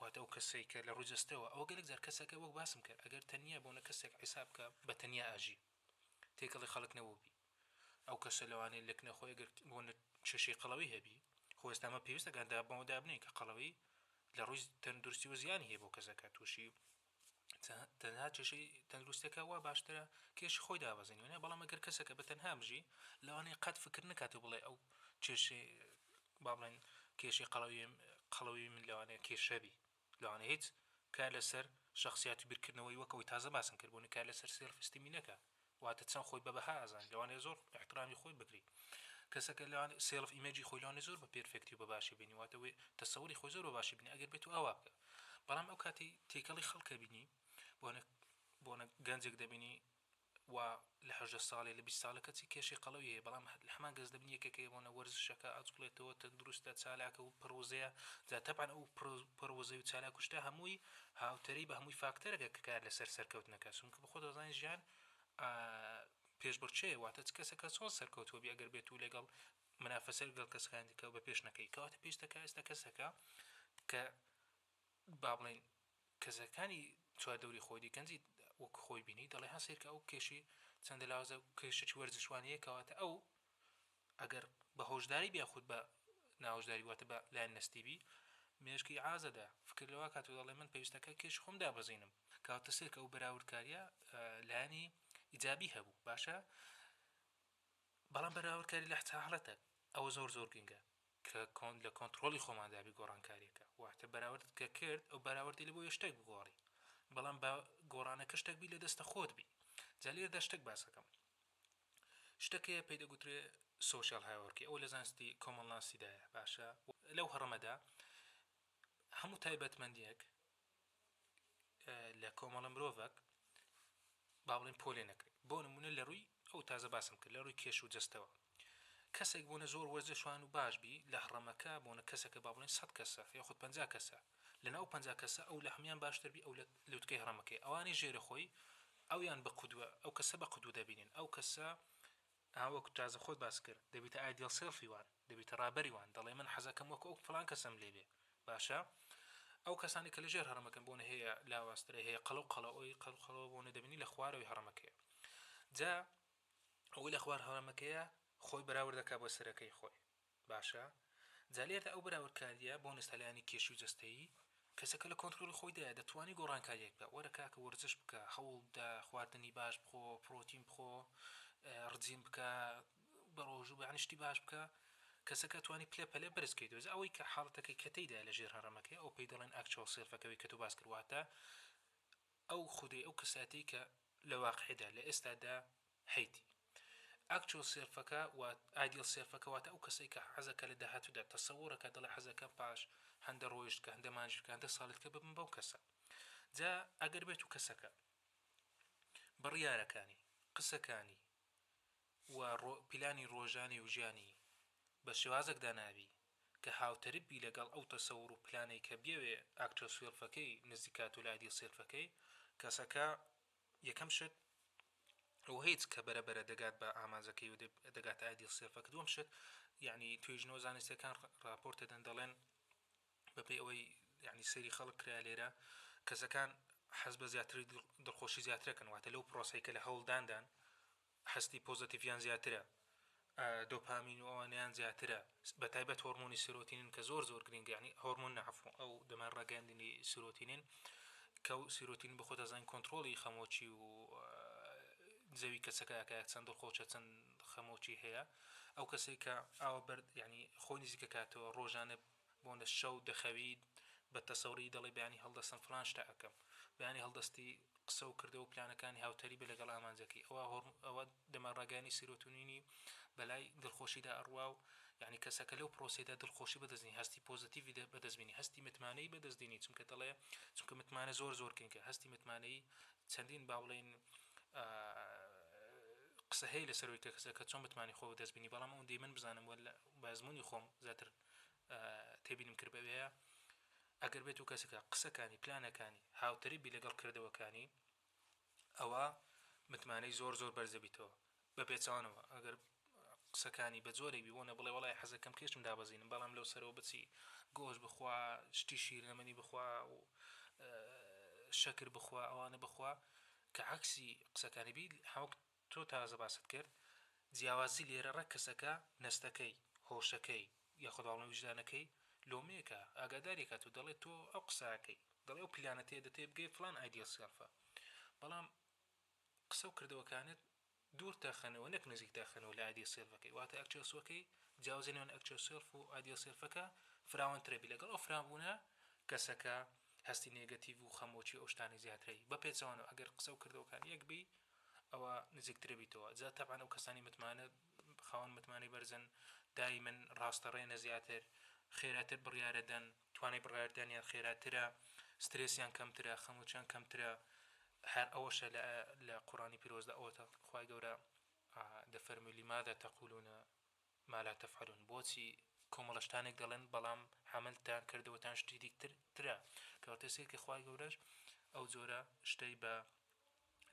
واتە ئەو کەسەی کە لە ڕووی جەستەوە ئەوە گەلێک جار کەسەکە وەک باسم کرد ئەگەر تەنیا بۆنە کەسێک حیساب بکە بە تەنیا ئەژی تێکەڵی خەڵک نەبووبی ئەو کەسە لەوانەیە لە کنە خۆی ئەگەر بۆ کێشەی قەڵەوی هەبی خۆ ئێستا ئەمە پێویستە گەر بەوە دابنێین کە قەڵەوی لە ڕووی تەندروستی و زیانی هەیە بۆ کەسەکە تووشی تەنها کێشەی تەندروستەکە وا باشترە کێشی خۆی دابەزێنی وەنیە بەڵام ئەگەر کەسەکە بە تەنها بژی لەوانەیە قەت فکر نکات و بڵێ ئەو کێشەی با بڵێن کێشەی قەڵەوی قەڵەوی من لەوانەیە کێشە بی لەوانەیە هیچ کار لەسەر شەخسیات و بیرکردنەوەی وەک ئەوەی تازە باسم کرد بوونی کار لەسەر self esteem ی نەکا واتە چەند خۆی بە بەها ئەزانی لەوانەیە زۆر ئیحترامی خۆی بگری کەسەکە لەوانەیە self image ی خۆی لەوانەیە زۆر بە perfect ی و بە باشی بینی واتە وێ تەسەوری خۆی زۆر بە باشی بینی ئەگەر بێت و ئاوا بکە بەڵام ئەو کاتی تێکەڵی خەڵکە بینی بۆنە بۆنە گەنجێک دەبینی و لە 18 ساڵی لە 20 ساڵە کەچی کێشەی قەڵەوی هەیە بەڵام لە هەمان گەز دەبینی یەکێک هەیە بۆنە وەرزشەکە ئەجوڵێتەوە تەندروستە چالاکە و پڕوزەیە جا تەبعەن ئەو پڕوزەی و چالاک و شتە هەمووی هاوتەریبە بە هەمووی فاکتەرەکە کە کار لەسەر سەرکەوتنەکە چونکە بە خۆت دەزانین ژیان پێشبڕکێیە واتە چ کەسەکە چۆن سەرکەوتووە بی ئەگەر بێت و لەگەڵ منافەسە لەگەڵ کەسەکانی دیکە بە پێش نەکەی کەواتە پێویستە کە ئێستا کەسەکە کە با بڵێین کەسەکانی چواردەوری خۆی دی گەنجی وەک خۆی بینی دەڵێ ها سەیرکە ئەو کێشی چەندە لاوازە کێشێکی وەرزشوانیە کەواتە ئەو ئەگەر بە هۆشداری بی یاخود بە ناهۆشداری واتە بە لایەن نەستی بی مێشکی عازەدە فکر لەوە کات و دەڵێ من پێویستەکە کێشی خۆم دابەزینم کەواتە سەیرکە ئەو بەراوردکاریە لایەنی ئیجابی هەبوو باشە بەڵام بەراوردکاری لە حاڵەتەک ئەوە زۆر زۆر گرنگە کە کۆن لە کۆنتڕۆڵی خۆماندا بی گۆڕانکاریەکە واتە بەراوردت کە کرد ئەو بەراوردی لە بۆیە شتێک بگۆڕی بەڵام با گۆڕانەکە شتێک بی لە دەستە خۆت بی جا لێرەدا شتێک باسەکەم شتێک هەیە پێی دەگوترێ social hierarchy ئەوە لە زانستی کۆمەڵناسیدایە باشە لەو هەڕەمەدا هەموو تایبەتمەندیەک لە کۆمەڵە مرۆڤێک با بڵێن پۆلێ نەکرێت بۆ نمونە لە ڕووی ئەو تازە باسم کرد لە ڕووی کێش و جەستەوە کەسێک بۆنە زۆر وەرزشوان و باش بی لە هەڕەمەکە بۆنە کەسەکە با بڵێن 100 کەسە یاخود 50 کەسە لە ناو 50 کەسە ئەو لە هەموان باشتر بی ئەو لە لوتکەی هەڕەمەکەی ئەوانەی ژێرە خۆی ئەویان بە قودوە ئەو کەسە بە قودوە دەبینن ئەو کەسە ئا وەک تازە خۆت باس کرد دەبیتە ideal self ی وان دەبیتە ڕابەری وان دەڵێ من حەزەکەم وەک ئەو فڵان کەسەم لێ بێ باشە ئەو کەسانی کە لە ژێر هەڕەمەکەن بۆنە هەیە لاوازترە هەیە قەڵەو قەڵەو ئەوی قەڵ قەڵەوە بۆنە دەبینی لە خوارەوەی هەڕەمەکەیە جا ئەوەی لە خوار هەڕەمەکەیە خۆی بەراورد دەکا بۆ سەرەکەی خۆی باشە جا لێرەدا ئەو بەراوردکارییە بۆ نەستەلایەنی کێشی و جەستەیی کەسەکە لە کۆنترۆڵی خۆیدایە دەتوانی گۆڕانکارییەک بکە وەرە کاکە وەرزش بکە هەوڵبدە خواردنی باش بخۆ پرۆتین بخۆ ڕجیم بکە بە ڕۆژوو بە یانی شتی باش بکە کەسەکە توانی پلە پەلە بەرز کەیتەوە جا ئەوەی کە حاڵەتەکەی کە تێیدایە لە ژێر هەڕەمەکەی ئەو پێی دەڵێن actual self ەکەوەی کە تۆ باس کرد واتە ئەو خودەی ئەو کەسایەتیەی کە لە واقعدا لە ئێستادا هەیتی. actual self ەکە و ideal self ەکە واتە ئەو کەسەی کە حەزەکە لە داهاتوودا تەسەورەکە دەڵێ حەزەکەم پاش هەندە ڕۆیشت کە هەندە مانگی کە هەندە ساڵێت کە ببم بەو کەسە. جا ئەگەر بێت و کەسەکە بڕیارەکانی، قسەکانی و پلانی ڕۆژانەی و ژیانی بە شێوازێک دانابی کە هاوتەریب بی لەگەڵ ئەو تەسەور و پلانەی کە بیەوێ actual self ەکەی نزیک کاتەوە لە ideal self ەکەی کەسەکە یەکەم شت و هیچ کە بەرە بەرە دەگات بە ئامانجەکەی و دەگاتە ideal self ەکە دووەم شت یعنی توێژینەوە زانستیەکان راپۆرت دەدەن دەڵێن بەپێی ئەوەی یعنی سەیری خەڵک کرا لێرە کەسەکان حەز بە زیاتری دڵخۆشی زیاترەکەن واتە لەو پرۆسەی کە لە هەوڵداندان هەستی پۆزەتیڤیان زیاترە دۆپامین و ئەوانیان زیاترە بە تایبەت هۆرمۆنی سیرۆتینین کە زۆر زۆر گرنگە یعنی هۆرمۆن نەعفو ئەو دەمار ڕاگەیاندنی سیرۆتینین کە و سیرۆتین بە خۆت ئەزانین کۆنترۆڵی خەمۆکی و زەوی کەسەکە ئەکا چەند دڵخۆشە چەند خەمۆکی هەیە ئەو کەسێک کە ئاوە بەر یعنی خۆی نزیکە کاتەوە ڕۆژانە بۆنە شەو دەخەویت بە تەسەوری دەڵێ بەیانی هەڵدەستم فڵان شتە ئەکەم، بەیانی هەڵدەستی قسە و کردەوە و پلانەکانی هاوتەریبە لەگەڵ ئامانجەکەی، ئەوا هۆرم ئەوە دەمارڕاگەیانی سیرۆتونینی بەلای دڵخۆشیدا ئەڕوا و یانی کەسەکە لەو پرۆسەیەدا دڵخۆشی بەدەست دێنی، هەستی پۆزەتیڤی بەدەست بینی، هەستی متمانەیی بەدەست دێنی، چونکە دەڵێ چونکە متمانە زۆر زۆر گرنگە، هەستی متمانەیی چەندین با بڵێین قسە هەیە لەسەر ئەوەی کە کەسەکە چۆن متمانەی خۆی بەدەست بینی، بەڵام ئەوەندەی من بزانم و بە ئەزموونی خۆم زیاتر تێبینیم کرد بەوەیە ئەگەر بێت و کەسەکە قسەکانی پلانەکانی هاوتەریب بی لەگەڵ کردەوەکانی ئەوە متمانەی زۆر زۆر بەرز دەبیتەوە بە پێچەوانەوە ئەگەر قسەکانی بە جۆرێک بی بۆنە بڵێ وەڵای حەزەکەم کێشم دابەزینم بەڵام لەو سەرەوە بچی گۆشت بخوا شتی شیرنەمەنی بخوا و شەکر بخوا ئەوانە بخوا کە عەکسی قسەکانی بی هەوک تۆ تازە باست کرد جیاوازی لێرە ڕێک کەسەکە نەستەکەی هۆشەکەی یاخود باڵێن ویژدانەکەی لۆمەیەکە ئاگاداری کات و دەڵێت تۆ ئەو قسەکەی دەڵێ ئەو پلانەت هەیە دەتەوێ بگەی فڵان ideal self ە بەڵام قسە و کردەوەکانت دوور تاخەنەوە نەک نزیک تاخەنەوە لە ideal self ەکەی واتە actual self ەکەی جیاوازی نێوان actual self و ideal self ەکە فراوانترە بی لەگەڵ ئەو فراوانبوونە کەسەکە هەستی negative و خەمۆکی ئەو شتانەی زیاترەی بە پێچەوانەوە ئەگەر قسە و کردەوەکان یەک بی ئەوە نزیکترە بیتەوە جا تەبعەن ئەو کەسانی متمانە خاوەن متمانەی بەرزن دایمەن ڕاستەڕێنە زیاتر خێراتر بڕیارەدەن توانای بڕیاردانیان خێراترە سترێسیان کەمترە خەمۆکیان کەمترە هەر ئەوەشە لە لە قوڕانی پیرۆزدا ئەوەتە خوای گەورە دەفەرموێ لماذا تقولون ما لا تفعلون بۆچی کۆمەڵە شتانێک دەڵێن بەڵام عەمەلتان کردەوەتان شتی دیکتر ترە کەواتە سەیرکە خوای گەورەش ئەو جۆرە شتەی بە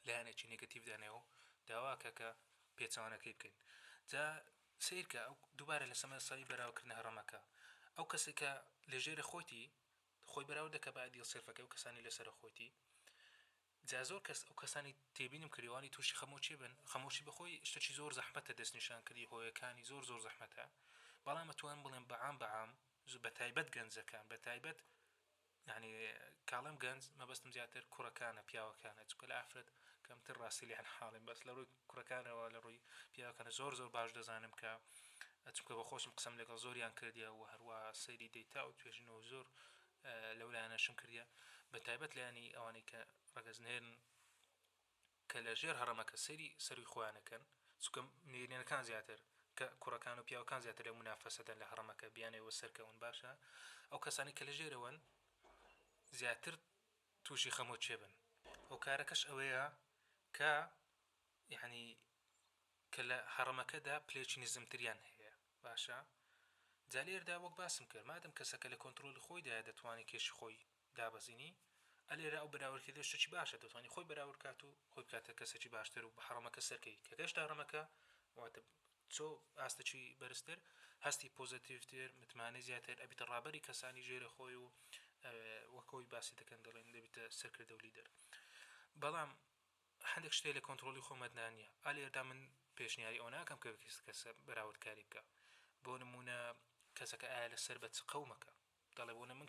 لایەنێکی negative دانێ و داواکە کە پێچەوانەکەی بکەین جا سەیرکە ئەو دووبارە لە سەمە سەری بەراوکردنە هەڕەمەکە ئەو کەسێک کە لەژێرە خۆیتی خۆی بەراورد دەکا بە ideal self ەکەی و کەسانی لەسەرە خۆیتی جا زۆر کەس ئەو کەسانی تێبینیم کردی ئەوانی توشی خەمۆکی بن خەمۆکی بەخۆی شتەکی زۆر زەحمەتە دەستنیشان کردی هۆیەکانی زۆر زۆر زەحمەتە بەڵام ئەتوانم بڵێم بەعام بەعام بەتایبەت گەنجەکان بەتایبەت یعنی کاڵم گەنج مەبەستم زیاتر کوڕەکانە پیاوەکانە چونکە لە ئافرەت کەمتر ڕاستی لیان حاڵیم بەس لە ڕووی کوڕەکانەوە لە ڕووی پیاوەکانە زۆر زۆر باش دەزانم کە چونکە بە خۆشم قسەم لەگەڵ زۆریان کردیە و هەروە سەیری دەیتا و توێژینەوە زۆر لەو لایەنەشم کردیە بە تایبەت لایەنی ئەوانەی کە ڕەگەز نێرن کە لە ژێر هەڕەمەکە سەیری سەروی خۆیانەکەن چونکە نێرینەکان زیاتر کە کوڕەکان و پیاوەکان زیاتر لە منافەسەدەن لە هەڕەمەکە بیانەوە سەرکەون باشە ئەو کەسانی کە لە ژێرەوەن زیاتر تووشی خەمۆکێ بن هۆکارەکەش ئەوەیە کە یعنی کە لە هەڕەمەکەدا پلەیەکی نزمتریان هەیە باشە جا لێردا وەک باسم کرد مادەم کەسەکە لە کۆنترۆلی خۆیدایە دەتوانێت کێشی خۆی دابەزینی ئە لێرە ئەو بەراوردکردنە شتێکی باشە دەتوانی خۆی بەراورد کات و خۆی بکاتە کەسێکی باشتر و بە هەڕەمەکە سەرکەی کە گەشتە هەڕەمەکە واتە چۆ ئاستەکی بەرزتر هەستی پۆزەتیڤتر متمانەی زیاتر ئەبیتە ڕابەری کەسانی ژێرە خۆی و وەکەوەی باسی دەکەن دەڵێن دەبیتە سەرکردە و لیدەر بەڵام هەندێک شتێ لە کۆنترۆڵی خۆمەتدا نییە ئا لێردا من پێشنیاری ئەوە ناکەم کە کەس کەسە بەراوردکاری بکە بۆ نمونە کەسەکە ئایا لەسەر بە چ قەومەکە دەڵێ بۆنە من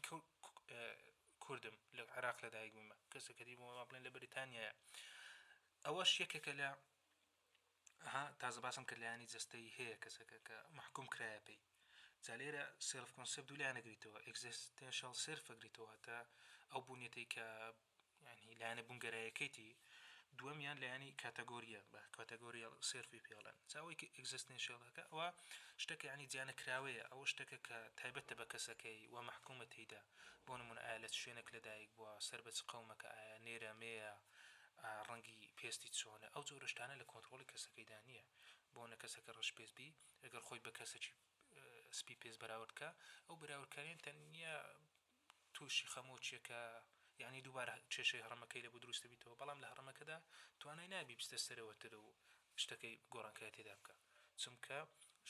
کوردم لە عێراق لەدایک بوومە کەسەکە دی بۆ بڵێن لە بەریتانیایە ئەوەش یەکێکە لە ها تازە باسم کرد لایەنی جەستەیی هەیە کەسەکە کە مەحکوم کرایە پێی جا لێرە self concept دوو لایەن ئەگریتەوە existential self ئەگریتەوە هەتا ئەو بوونیەتەی کە یانی لایەنە بوونگەرایەکەیتی دووەمیان لایەنی category یە بە categorial self ی پێڵێن جا ئەوەی کە existential ەکە ئەوە شتەکە یانی جیانەکراوەیە ئەوە شتەکە کە تایبەتە بە کەسەکەی و مەحکومە تێیدا بۆ نمونە ئایا لە چ شوێنێک لەدایک بووە سەر بە چ قەومەکە ئایا نێرە مێیە ڕەنگی پێستی چۆنە ئەو جۆرە شتانە لە کۆنتڕۆڵی کەسەکەیدا نییە بۆ نە کەسەکە ڕەش پێست بی ئەگەر خۆی بە کەسەکی سپی پێست بەراورد کا ئەو بەراوردکاریان تەنیا تووشی خەمۆکیەکە یعنی دووبارە کێشەی هەڕەمەکەی لە بۆ دروست دەبیتەوە بەڵام لە هەڕەمەکەدا توانای نابی بچتە سەرەوەتر و شتەکەی گۆڕانکاری تێدا بکە چونکە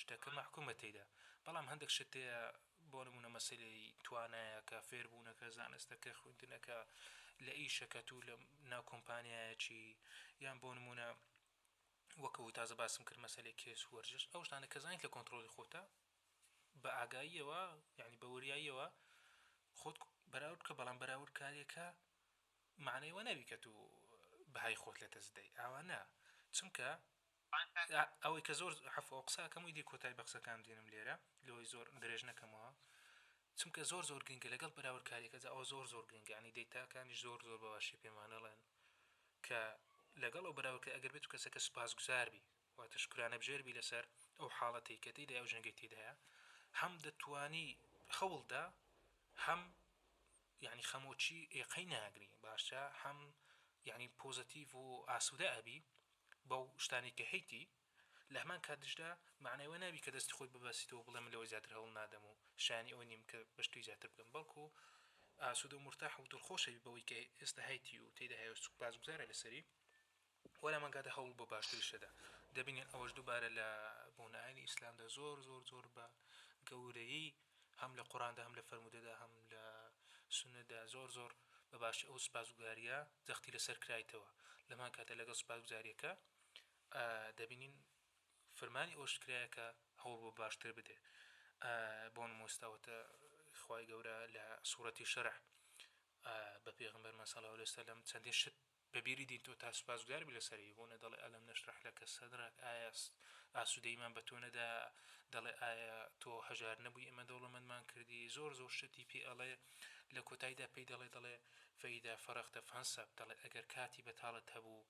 شتەکە مەحکومە تێیدا بەڵام هەندێک شت تێیە بۆ نمونە مەسەلەی توانایەکە فێربوونەکە زانستەکە خوێندنەکە لە ئیشەکەت و لە ناو کۆمپانیایەکی یان بۆ نمونە وەکو تازە باسم کرد مەسەلەی کێش و وەرزش ئەو شتانە کە زانیت لە کۆنتڕۆڵی خۆتە بە ئاگاییەوە یعنی بە وریاییەوە خۆت بەراورد بکە بەڵام بەراوردکاریەکە معنای وە نابی کە تو بەهای خۆت لە دەست دەی ئاوا نا چونکە ئەوەی کە زۆر عەفو ئەو قسە ئەکەم و ئیدی کۆتایی بە قسەکانم دێنم لێرە لەوەی زۆر درێژ نەکەمەوە. چونکە زۆر زۆر گرنگە لەگەڵ بەراوردکاریەکە جا ئەوە زۆر زۆر گرنگە یانی دەیتاکانیش زۆر زۆر بە باشی پێمان ئەڵێن کە لەگەڵ ئەو بەراوردکە ئەگەر بێت و کەسەکە سوپاسگوزار بی واتە شوکرانەبژێر بی لەسەر ئەو حاڵەتەی کە تێیدایە ئەو ژینگەی تێیدایە هەم دەتوانی هەوڵدا هەم یعنی خەمۆکی ئێقەی ناگری باشە هەم یعنی پۆزەتیڤ و ئاسوودە ئەبی بەو شتانەی کە هەیتی لە هەمان کاتیشدا مەعنای ئەوە نابی کە دەستی خۆی ببەستیتەوە و بڵێ من لەوە زیاتر هەوڵ نادەم و شایەنی ئەوە نیم کە بە شتێک زیاتر بگەم بەڵکو ئاسوودە و مورتاح و دڵخۆش ئەبی بەوەی کە ئێستا هەیتی و تێیدا هەیە و سوپاسگوزارە لەسەری و لە هەمان کاتدا هەوڵ بۆ باشتریش دەدا. دەبینین ئەوەش دووبارە لە بۆنە ئاینی ئیسلامدا زۆر زۆر زۆر بە گەورەیی هەم لە قورئاندا هەم لە فەرموودەدا هەم لە سوننەتدا زۆر زۆر بە باشی ئەو سوپاسگوزارییە جەختی لەسەر کرایتەوە لە هەمان کاتدا لەگەڵ سوپاسگوزارییەکە دەبینین فرمانی ئەوەش کرایە کە هەوڵ بۆ باشتر بدێ بۆ نموستە وتە خوای گەورە لە سوڕەتی شەرح بە پێغەمبەرمان صلی الله علیه وسلم چەندین شت بەبیری دین تۆ تا سوپاسگوزار بی لەسەری بۆنە دەڵێ ئەلەم نەشرح لەکە سەدرەک ئایا ئاسوودەیمان بە تۆ نەدا دەڵێ ئایا تۆ هەژار نەبووی ئێمە دەوڵەمەندمان کردی زۆر زۆر شتی پێ ئەڵێ لە کۆتاییدا پێی دەڵێ دەڵێ فإذا فرغت فانصب دەڵێ ئەگەر کاتی بەتاڵت هەبوو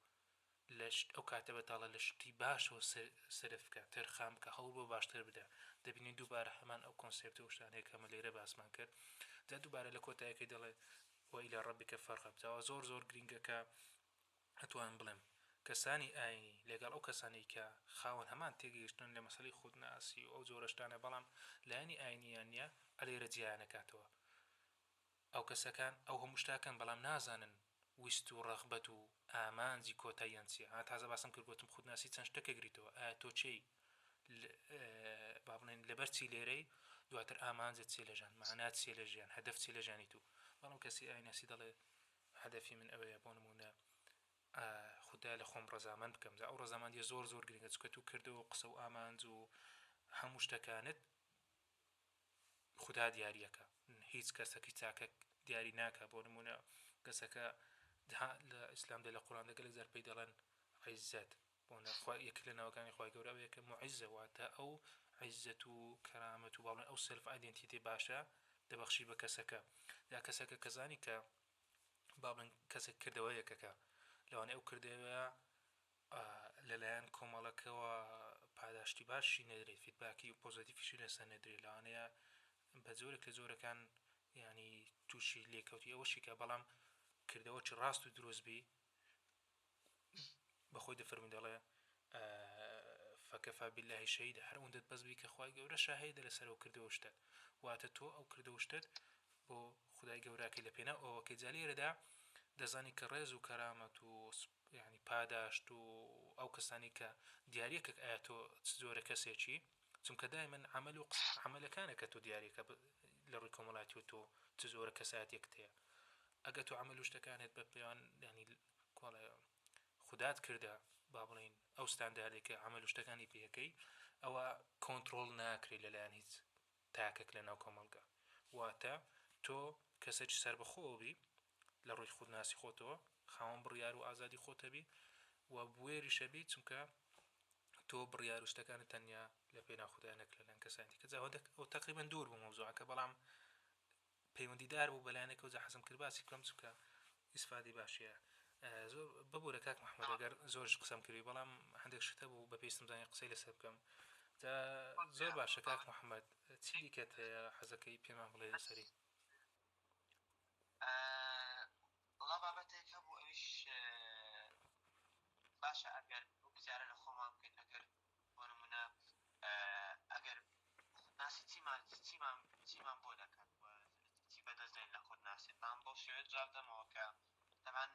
لە ئەو کاتە بەتاڵە لە شتی باشەوە سەرف بکە، تەرخان بکە، هەوڵ بۆ باشتر بدە، دەبینین دووبارە هەمان ئەو کۆنسێپت و شتانەیە کە ئەمە لێرە باسمان کرد، جا دووبارە لە کۆتایەکەی دەڵێ وإلی ربک فارغب، جا ئەوە زۆر زۆر گرینگە کە ئەتوانم بڵێم کەسانی ئاینی لەگەڵ ئەو کەسانەی کە خاوەن هەمان تێگەیشتنن لە مەسەلەی خودناسی و ئەو جۆرە شتانە بەڵام لایەنی ئاینییان نییە ئەلێرە جیایان ئەکاتەوە. ئەو کەسەکان ئەو هەموو شتە ئەکەن بەڵام نازانن ویست و ڕەغبەت و ئامانجی کۆتاییان چیە ها تازە باسم کرد گۆتم خودناسی چەند شتەک ئەگریتەوە ئایا تۆ کێی با بڵێن لەبەر چی لێرەی دواتر ئامانجت چیە لە ژیان مەعنات چیە لە ژیان هەدەف چیە لە ژیانی تو بەڵام کەسی ئایناسی دەڵێ هەدەفی من ئەوەیە بۆ نمونە خودا لە خۆم ڕەزامەند بکەم جا ئەو ڕەزامەندیە زۆر زۆر گرنگە چونکە تو کردەوە و قسە و ئامانج و هەموو شتەکانت خودا دیاریەکە هیچ کەسەکی چاکەک دیاری ناکا بۆ نمونە کەسەکە لە ئیسلامدا لە قورئاندا گەلێک جار پێی دەڵێن عیزەت بۆ یەک لە ناوەکانی خوای گەورە ئەوەیە کە معیزە واتە ئەو عیزەت و کەرامەت و باڵێن ئەو self identity باشە دەبەخشی بە کەسەکە یا کەسەکە کەزانی کە با بڵێن کەسێک کردەوەیەکەکە لەوانەیە ئەو کردەوەیە لەلایەن کۆمەڵەکەوە پاداشتی باشی نەدرێت feedback ی positive یشی لەسەر نەدرێت لەوانەیە بە جۆرێک لە جۆرەکان یانی تووشی لێکەوتی ئەوەشی کە بەڵام کردەوەکی ڕاست و دروست بی بەخۆی دەفەرمی دەڵێ فکفی بالله شهیدا هەر ئەوەندەت بەس بی کە خوای گەورە شاهیدە لەسەر ئەو کردەوە شتەت واتە تۆ ئەو کردەوە شتەت بۆ خودای گەوراکەی لە پێناو ئەوەکەی جا لێرەدا دەزانی کە ڕێز و کەرامەت و یعنی پاداشت و ئەو کەسانی کە دیاریەکە ئایا تۆ چ جۆرە کەسێکی چونکە دایمەن عەمەل و عەمەلەکانە کە تۆ دیاریەکە لە ڕووی کۆمەڵاتی و تۆ چ جۆرە کەسایەتێکت هەیە ئەگەر تۆ عەمەل و شتەکانت بە پێوان یعنی کۆڵێ خودات کردە با بڵێین ئەو ستانداردێک کە عەمەل و شتەکانی پێەکەی ئەوە کۆنتڕۆڵ ناکرێت لەلایەن هیچ تاکێک لە ناو کۆمەڵگە واتە تۆ کەسێکی سەربەخۆ بی لە ڕووی خودناسی خۆتەوە خاوەن بڕیار و ئازادی خۆتە بی و بوێریشە بی چونکە تۆ بڕیار و شتەکانت تەنیا لە پێناو خودایە نەک لەلایەن کەسانی دیکە جا ئەو تەقریبەن دوور بوو مەوزوعەکە بەڵام پەیوەندیدار بوو بەلایەنێکەوە جا حەزم کرد باسی بکەم چونکە ئیسفادەی باشیە زۆر ببورە کاک محمد ئەگەر زۆرش قسەم کردی بەڵام هەندێک شت هەبوو بە پێویستم زانی قسەی لەسەر بکەم جا زۆر باشە کاک محمد چی دیکەت هەیە حەزەکەی پێمان بڵێ لەسەری؟ وەڵا بابەتێک هەبوو ئەویش باشە ئەگەر ئەو پرسیارە لە خۆمان بکەین ئەگەر بۆ نمونە ئەگەر خودناسی چیمان چیمان چیمان بۆ دەکات و چی بەدەست دێن لە خودناسی بەڵام بەو شێوەیە جواب دەمەوە کە تەبعەن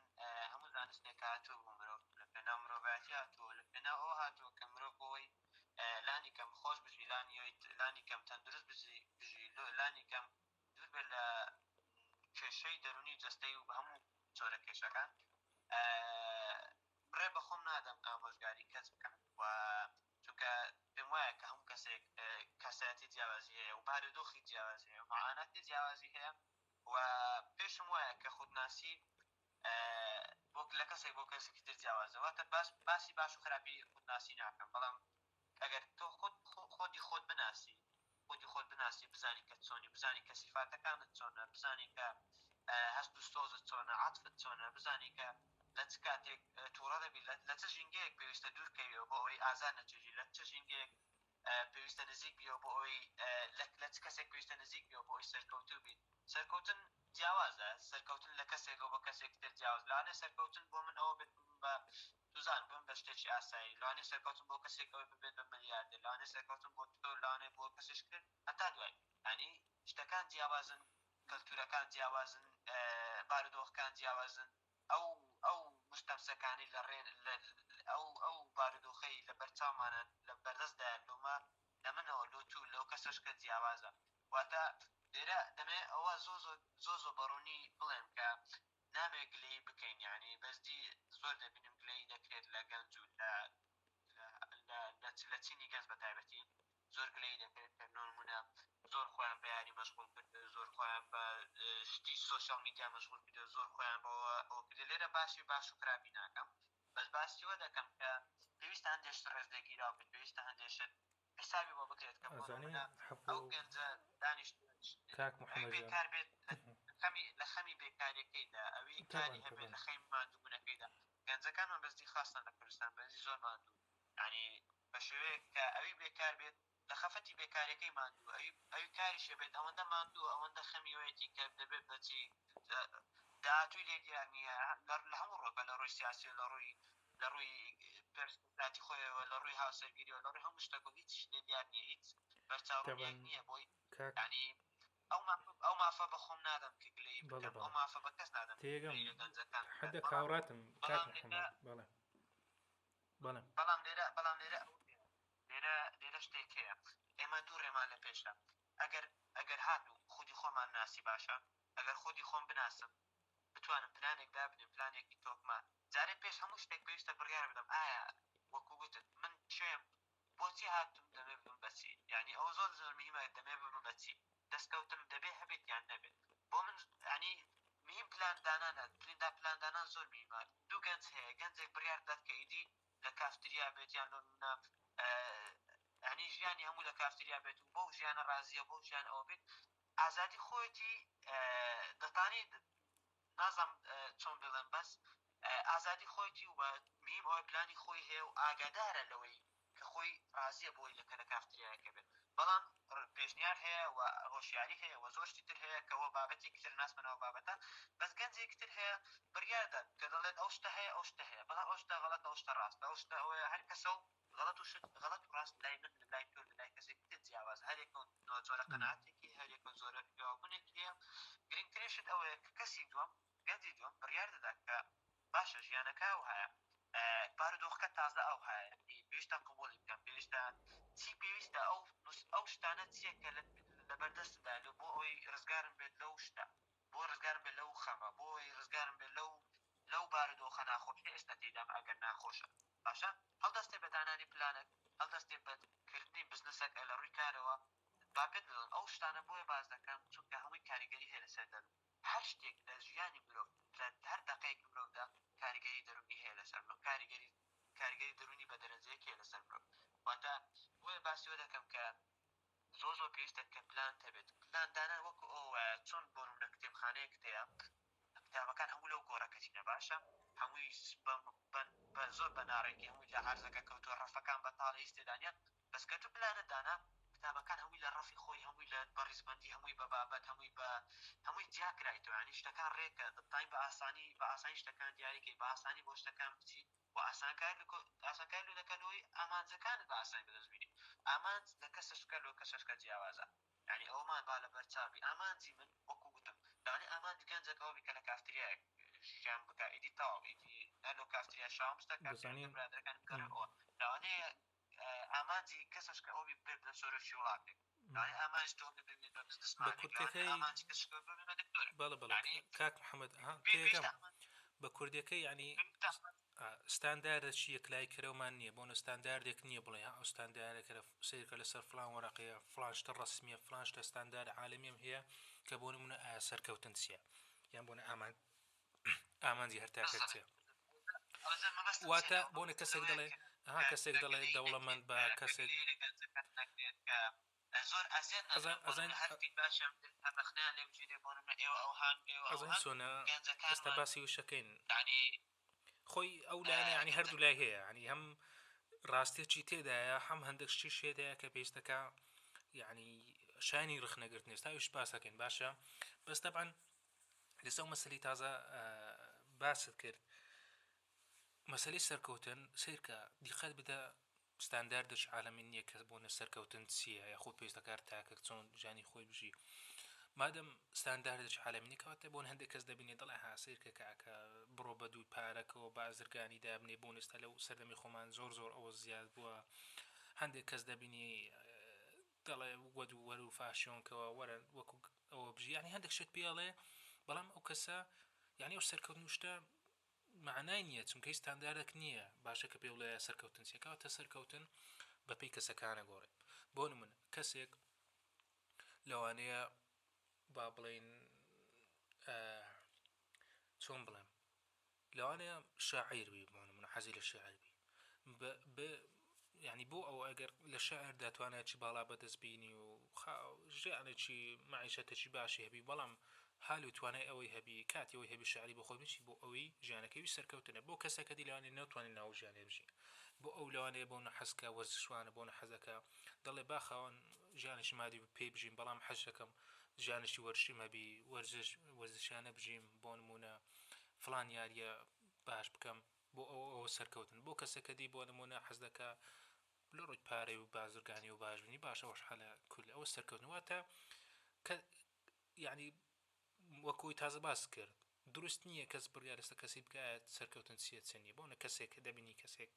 هەموو زانستێک هاتووە بۆ مرۆڤ لە پێناو مرۆڤایەتی هاتووە لە پێناو ئەوە هاتووە کە مرۆڤ بۆی لانی کەم خۆش بژی لانی لانی کەم تەندروست بژی بژی لانی کەم دوور بێت لە کێشەی دەروونی جەستەی و هەموو جۆرە کێشەکان ڕێ بەخۆم نادەم ئامۆژگاری کەس بکەم و چونکە پێم وایە کە هەموو کەسێک کەسایەتی جیاوازی هەیە و بارودۆخی جیاوازی هەیە و معاناتی جیاوازی هەیە و پێشم وایە کە خودناسی بۆ لە کەسێک بۆ کەسێکی تر جیاوازە واتە باس باسی باش و خراپی خودناسی ناکەم بەڵام ئەگەر تۆ خۆت خۆدی خۆت بناسی خودی خۆت بناسی. بناسی، بزانی کە چۆنی، بزانی کە سیفاتەکانت چۆنە، بزانی کە هەست و سۆزت چۆنە، عەتفت چۆنە، بزانی کە لە چ کاتێک تووڕە دەبی، لە چ ژینگەیەک پێویستە دوور کەویەوە بۆ ئەوەی ئازار نەچێژی، لە چ ژینگەیەک پێویستە نزیک بیەوە بۆ ئەوەی لە چ کەسێک پێویستە نزیک بیەوە بۆ ئەوەی سەرکەوتوو بیت. سەرکەوتن جیاوازە، سەرکەوتن لە کەسێکەوە بۆ کەسێکی تر جیاواز، لەوانەیە سەرکەوتن بۆ من ئەوە بێت ببم بە سوزان، ببم بە شتێکی ئاسایی، لەوانەیە سەرکەوتن بۆ کەسێک ئەوەی ببێت بە ملیاردێر، لەوانەیە سەرکەوتن بۆ تۆ، لەوانەیە بۆ کەسێکی تر، هەتا دوایی. یانی شتەکان جیاوازن، کەلتورەکان جیاوازن، بارودۆخەکان جیاوازن، ئەو ئەو مستەمسەکانەی لە ڕێ لە ئەو ئەو بارودۆخەی لە بەرچاومانە لە بەردەستدایە لۆمە لە منەوە لۆ تو لەو کەسەش کە جیاوازە. واتە لێرە دەمەوێ ئەوە زۆر زۆر زۆر زۆر بە ڕوونی بڵێم کە نابێ گلەیی بکەین یانی بەجدی زۆر دەبینم گلەیی دەکرێت لە گەنج و لە لە لە لە لە چینی گەنج بە تایبەتی زۆر گلەیی دەکرێت کە نمونە زۆر خۆیان بە یاری مەشغوڵ کردوە زۆر خۆیان بە شتی سۆشیال میدیا مەشغوڵ کردوە زۆر خۆیان بەوە ئەوە کردوە لێرە باسی باش و خراپی ناکەم بەس باسی وە دەکەم کە پێویستە هەندێ شت ڕێزلێگیراو بێت پێویستە هەندێ شت حسابی بۆ بکرێت کە بۆ ئەزانی نمونە ئەو حەفو گەنجە دانیشتوە کاک ئەوی محمد جان بێکار بێت لە خەمی لە خەمی بێکاریەکەیدا ئەوی تەبعەن کاری هەبێت تەبعەن لە خەمی ماندووبوونەکەیدا گەنجەکانمان بەجدی خاستن لە کوردستان بەجدی زۆر ماندوون یانی بە شێوەیەک کە ئەوی بێکار بێت لە خەفەتی بێکاریەکەی ماندوو ئەوی ئەوی کاریش هەبێت ئەوەندە ماندووە ئەوەندە خەمی وەیەتی کە دەبێت بە چی داهاتووی لێ دیار نییە لە لە هەموو ڕووەکە لە ڕووی سیاسی و لە ڕووی لە ڕووی پێرسناتی خۆیەوە لە ڕووی هاوسەرگیریەوە لە ڕووی هەموو شتەکەوە هیچ لێ دیار نییە هیچ بەرچاوڕوونیەک تەبعەن نییە بۆی کاک یانی ئەو مافە ئەو مافە بە خۆم نادەم کە گلەیی بەڵێ بکەم ئەو بەڵێ مافە بە کەس نادەم کە تێگەم گلەیی لە گەنجەکان بکات حدەک بەڵام هاوڕاتم کاک بەڵام لێرە محمد بەڵێ بەڵێ. بەڵام لێرە بەڵام لێرە ئەوە هەیە لێرە لێرە شتێک هەیە ئێمە دوو ڕێمان لە پێشە ئەگەر ئەگەر هاتوو خودی خۆمان ناسی باشە ئەگەر خودی خۆم بناسم بتوانم پلانێک دابنێم پلانێکی تۆکمە جارێ پێش هەموو شتێک پێویستە بڕیار بدەم ئایا وەکو گوتت من کێم بۆچی هاتووم دەمێ ببم بە چی یانی ئەوە زۆر زۆر مهمە دەمێ ببم بە چی دەستکەوتم دەبێ هەبێت یان نەبێت بۆ من یانی مهم پلان دانانە پلندا پلان دانان زۆر مهمە دوو گەنج هەیە گەنجێک بڕیار دەدات کە ئیدی لە کافتریا بێت یان لۆ نمونە یانی ژیانی هەموو لە کافتریا بێت و بەو ژیانە ڕازیە بەو ژیان ئەوە بێت ئازادی خۆیەتی دەتانی نازانم چۆن بڵێم بەس ئازادی خۆیتی و میم ئەوەی پلانی خۆی هەیە و ئاگادارە لەوەی کە خۆی ڕازیە بۆی لە کە لە کافتریایەکە بێت بەڵام پێشنیار هەیە و هۆشیاری هەیە و زۆر شتی تر هەیە کە وە بابەتێکی تر ناسمەنەوە بابەتە بەس گەنجێکی تر هەیە بڕیاردات کە دەڵێت ئەو شتە هەیە ئەو شتە هەیە بەڵام ئەو شتە غەڵەتە ئەو شتە ڕاستە ئەو شتە ئەوەیە هەر کەسە و غەڵەت و شت غەڵەت و ڕاست لای من لای تۆ لای کەسێکی تر جیاوازە هەر یەکە و جۆرە قەناعەتێکی هەر یەکە و جۆرە پێوابوونێکی هەیە گرنگترین شت ئەوەیە کە کەسی دووەم گەنجی دووەم بڕیار دەدات کە باشە ژیانەکە ئەوهایە بارودۆخەکە تازە ئەوهایە پێویستە قبوڵی بکەم پێویستە چی پێویستە ئەو ئەو شتانە چییە کە لەبەردەستمدا بۆ ئەوەی ڕزگارم بێت لەو شتە بۆ ڕزگارم بێت لەو خەمە بۆ ئەوەی ڕزگارم بێت لەو لەو بارودۆخە ناخۆشەی ئێستا تێیدام ئەگەر ناخۆشە باشە هەڵدەستێ بە دانانی پلانێک هەڵدەستێ بە کردنی بزنسێک لە ڕووی کارەوە با پێت بڵێم ئەو شتانە بۆیە باس دەکەم چونکە هەمووی کاریگەری هەیە لەسەر دەروون هەر شتێک لە ژیانی مرۆڤ لە هەر دەقەیەکی مرۆڤدا کاریگەری دەروونی هەیە لەسەر مرۆڤ کاریگەری کاریگەری دەروونی بە دەرەجەیەک هەیە لەسەر مرۆڤ واتە بۆیە باسی ئەوە دەکەم کە زۆر زۆر پێویستە کە پلانت هەبێت پلان دانان وەکو ئەوە وایە چۆن بۆ نمونە کتێبخانەیەکت هەیە کتابەکان هەموو لەو گۆڕەکەتینە باشە هەمووی بە زۆر بە ناڕێکی هەمووی لە عەرزەکە کەوتووە ڕەفەکان بەتاڵە هیچ تێدا نییە بەس کە تۆ پلانت دانا کتابەکان هەمووی لە ڕەفی خۆی هەمووی لە بە ڕیزبەندی هەمووی بە بابەت هەمووی بە هەمووی جیا کرایتەوە یانی شتەکان ڕێکە دەتوانی بە ئاسانی بە ئاسانی شتەکان دیاری کەی بە ئاسانی بۆ شتەکان بچی و ئاسانکاری لە ئاسانکاری لۆ دەکات لەوەی ئامانجەکانت بە ئاسانی بەدەست بینی ئامانج لە کەسەشکە لۆ کەسەشکە جیاوازە یانی ئەوەمان با لەبەر چاو بی ئامانجی من وەکو گوتم لەوانەیە ئامانجی گەنجێک ئەوە بی کە لە کافتریایەک ژیان بکا ئیدی تەواو ئیدی هەر لۆ کافتریا شاوم بچتە کافتریا دەزانی لەگەڵ برادەرەکانی بگەڕێ ئەوە لەوانەیە ئامانجی کەسەشکە ئەوە بی ببێت بە سەرۆکی وڵاتێک لەوانەیە ئامانج تۆ بی ببێت بە بە بزنسمانێک لەوانەیە کورتەکەی ئامانجی کەسەشکە ببێت بە دکتۆرێک بەڵێ بەڵێ یانی کاک محمد ها پێ تێگەم پێویستە ئامانج بە کوردیەکەی یانی پێویستە ئامانج ستانداردەکی یەکلایی کەرەومان نییە بۆنە ستانداردێک نییە بڵێ ها ئەو ستاندارەکە لە سەیرکە لەسەر فلان وەرەقەیە فلان شتە ڕەسمیە فلان شتە ستاندارد عالەمیەم هەیە کە بۆ نمونە ئایا سەرکەوتن چییە یان بۆنە ئامان ئامانجی هەر تاکێک بالضبط چییە ئەوجا مەبەستم چییە واتە لەوە بۆنە مەبەستم کەسێک لەوەیە دەڵێ کە ها کە کەسێک کە دەڵێ گلەیی دەوڵەمەند نەکرێت بە کە کەسێک گلەیی لە گەنجەکان نەکرێت کە زۆر ئەزیەت ئەزان نەدرێن، بۆ ئەزان نمونە هەر feedback یان بدرێت، هەر ڕەخنەیان لێ بگیرێ، بۆ نمونە ئێوە ئەوهان ئێوە ئەزانی ئەوهان، چۆنە ئێستا گەنجەکانمان باسی وشەکەین یانی خۆی ئەو لایەنە یانی گەنجە هەردوو لای هەیە یانی هەم ڕاستیەکی تێدایە هەم هەندێک شتیش تێدایە کە پێویستەکە یعنی شایانی ڕخنەگرتن ئێستا ئەویش باسەکەین باشە بەس تەبعەن لەسەر ئەو مەسەلەی تازە باست کرد مەسەلەی سەرکەوتن سەیرکە دیقەت بدە ستانداردش عالەمی نییە کە بۆ نە سەرکەوتن چییە یاخود پێویستە کار تاکە چۆن ژیانی خۆی بژی مادەم ستانداردش عالەمی نییە کەواتە بۆن هەندێک کەس دەبینێ دەڵێ ها سەیرکە کاکە بڕۆ بە دووی پارەکەوە بازرگانی دابنێ بۆ ئێستا لەو سەردەمی خۆمان زۆر زۆر ئەوە زیاد بووە هەندێک کەس دەبینی دەڵێ وەدوو وەرو فاشیۆنکەوە وەرە وەکو ئەوە بژی یعنی هەندێک شت پێڵێ بەڵام ئەو کەسە یعنی ئەو سەرکەوتن و شتە مەعنای نییە چونکە هیچ ستانداردێک نییە باشە کە پێ بڵێ سەرکەوتن چیە کەواتە سەرکەوتن بەپێی کەسەکانە گۆڕێ بۆ نمونە کەسێک لەوانەیە با بڵین چۆن بڵێم لەوانەیە شاعیر بی بۆ نمونە حەزی لە شعر بی ب یعنی بۆ ئەو ئەگەر لە شعردا توانایکی باڵا بەدەست بینی و ژیانێکی معیشەتێکی باشی هەبی بەڵام هال و توانای ئەوەی هەبی کاتی ئەوەی هەبی شعری بۆ خۆی بنووسی بۆ ئەوی ژیانەکەی وی سەرکەوتنە بۆ کەسەکە دی لەوانەیە نەتوانێت ناو ژیانێ بژی بۆ ئەو لەوانەیە بۆ نەحەزکە وەرزشوانە بۆ نەحەزەکە دەڵێ با خاوەن ژیانێکی مادی پێی بژیم بەڵام حەز دەکەم ژیانێکی وەرزشیم هەبی وەرزش وەرزشیانە بژیم بۆ نمونە فڵان یاریە باش بکەم بۆ ئەوە ئەوە سەرکەوتن بۆ کەسەکە دی بۆ نمونە حەز دەکا لە ڕووی پارەی و بازرگانی و باش بینی باشە ئەوەش حەلە کول ئەوە سەرکەوتن واتە کە یعنی وەکوی تازە باس کرد دروست نییە کەس بڕیار لەسەر کەسی بکات سەرکەوتن چییە چ نییە بۆنە کەسێک دەبینی کەسێک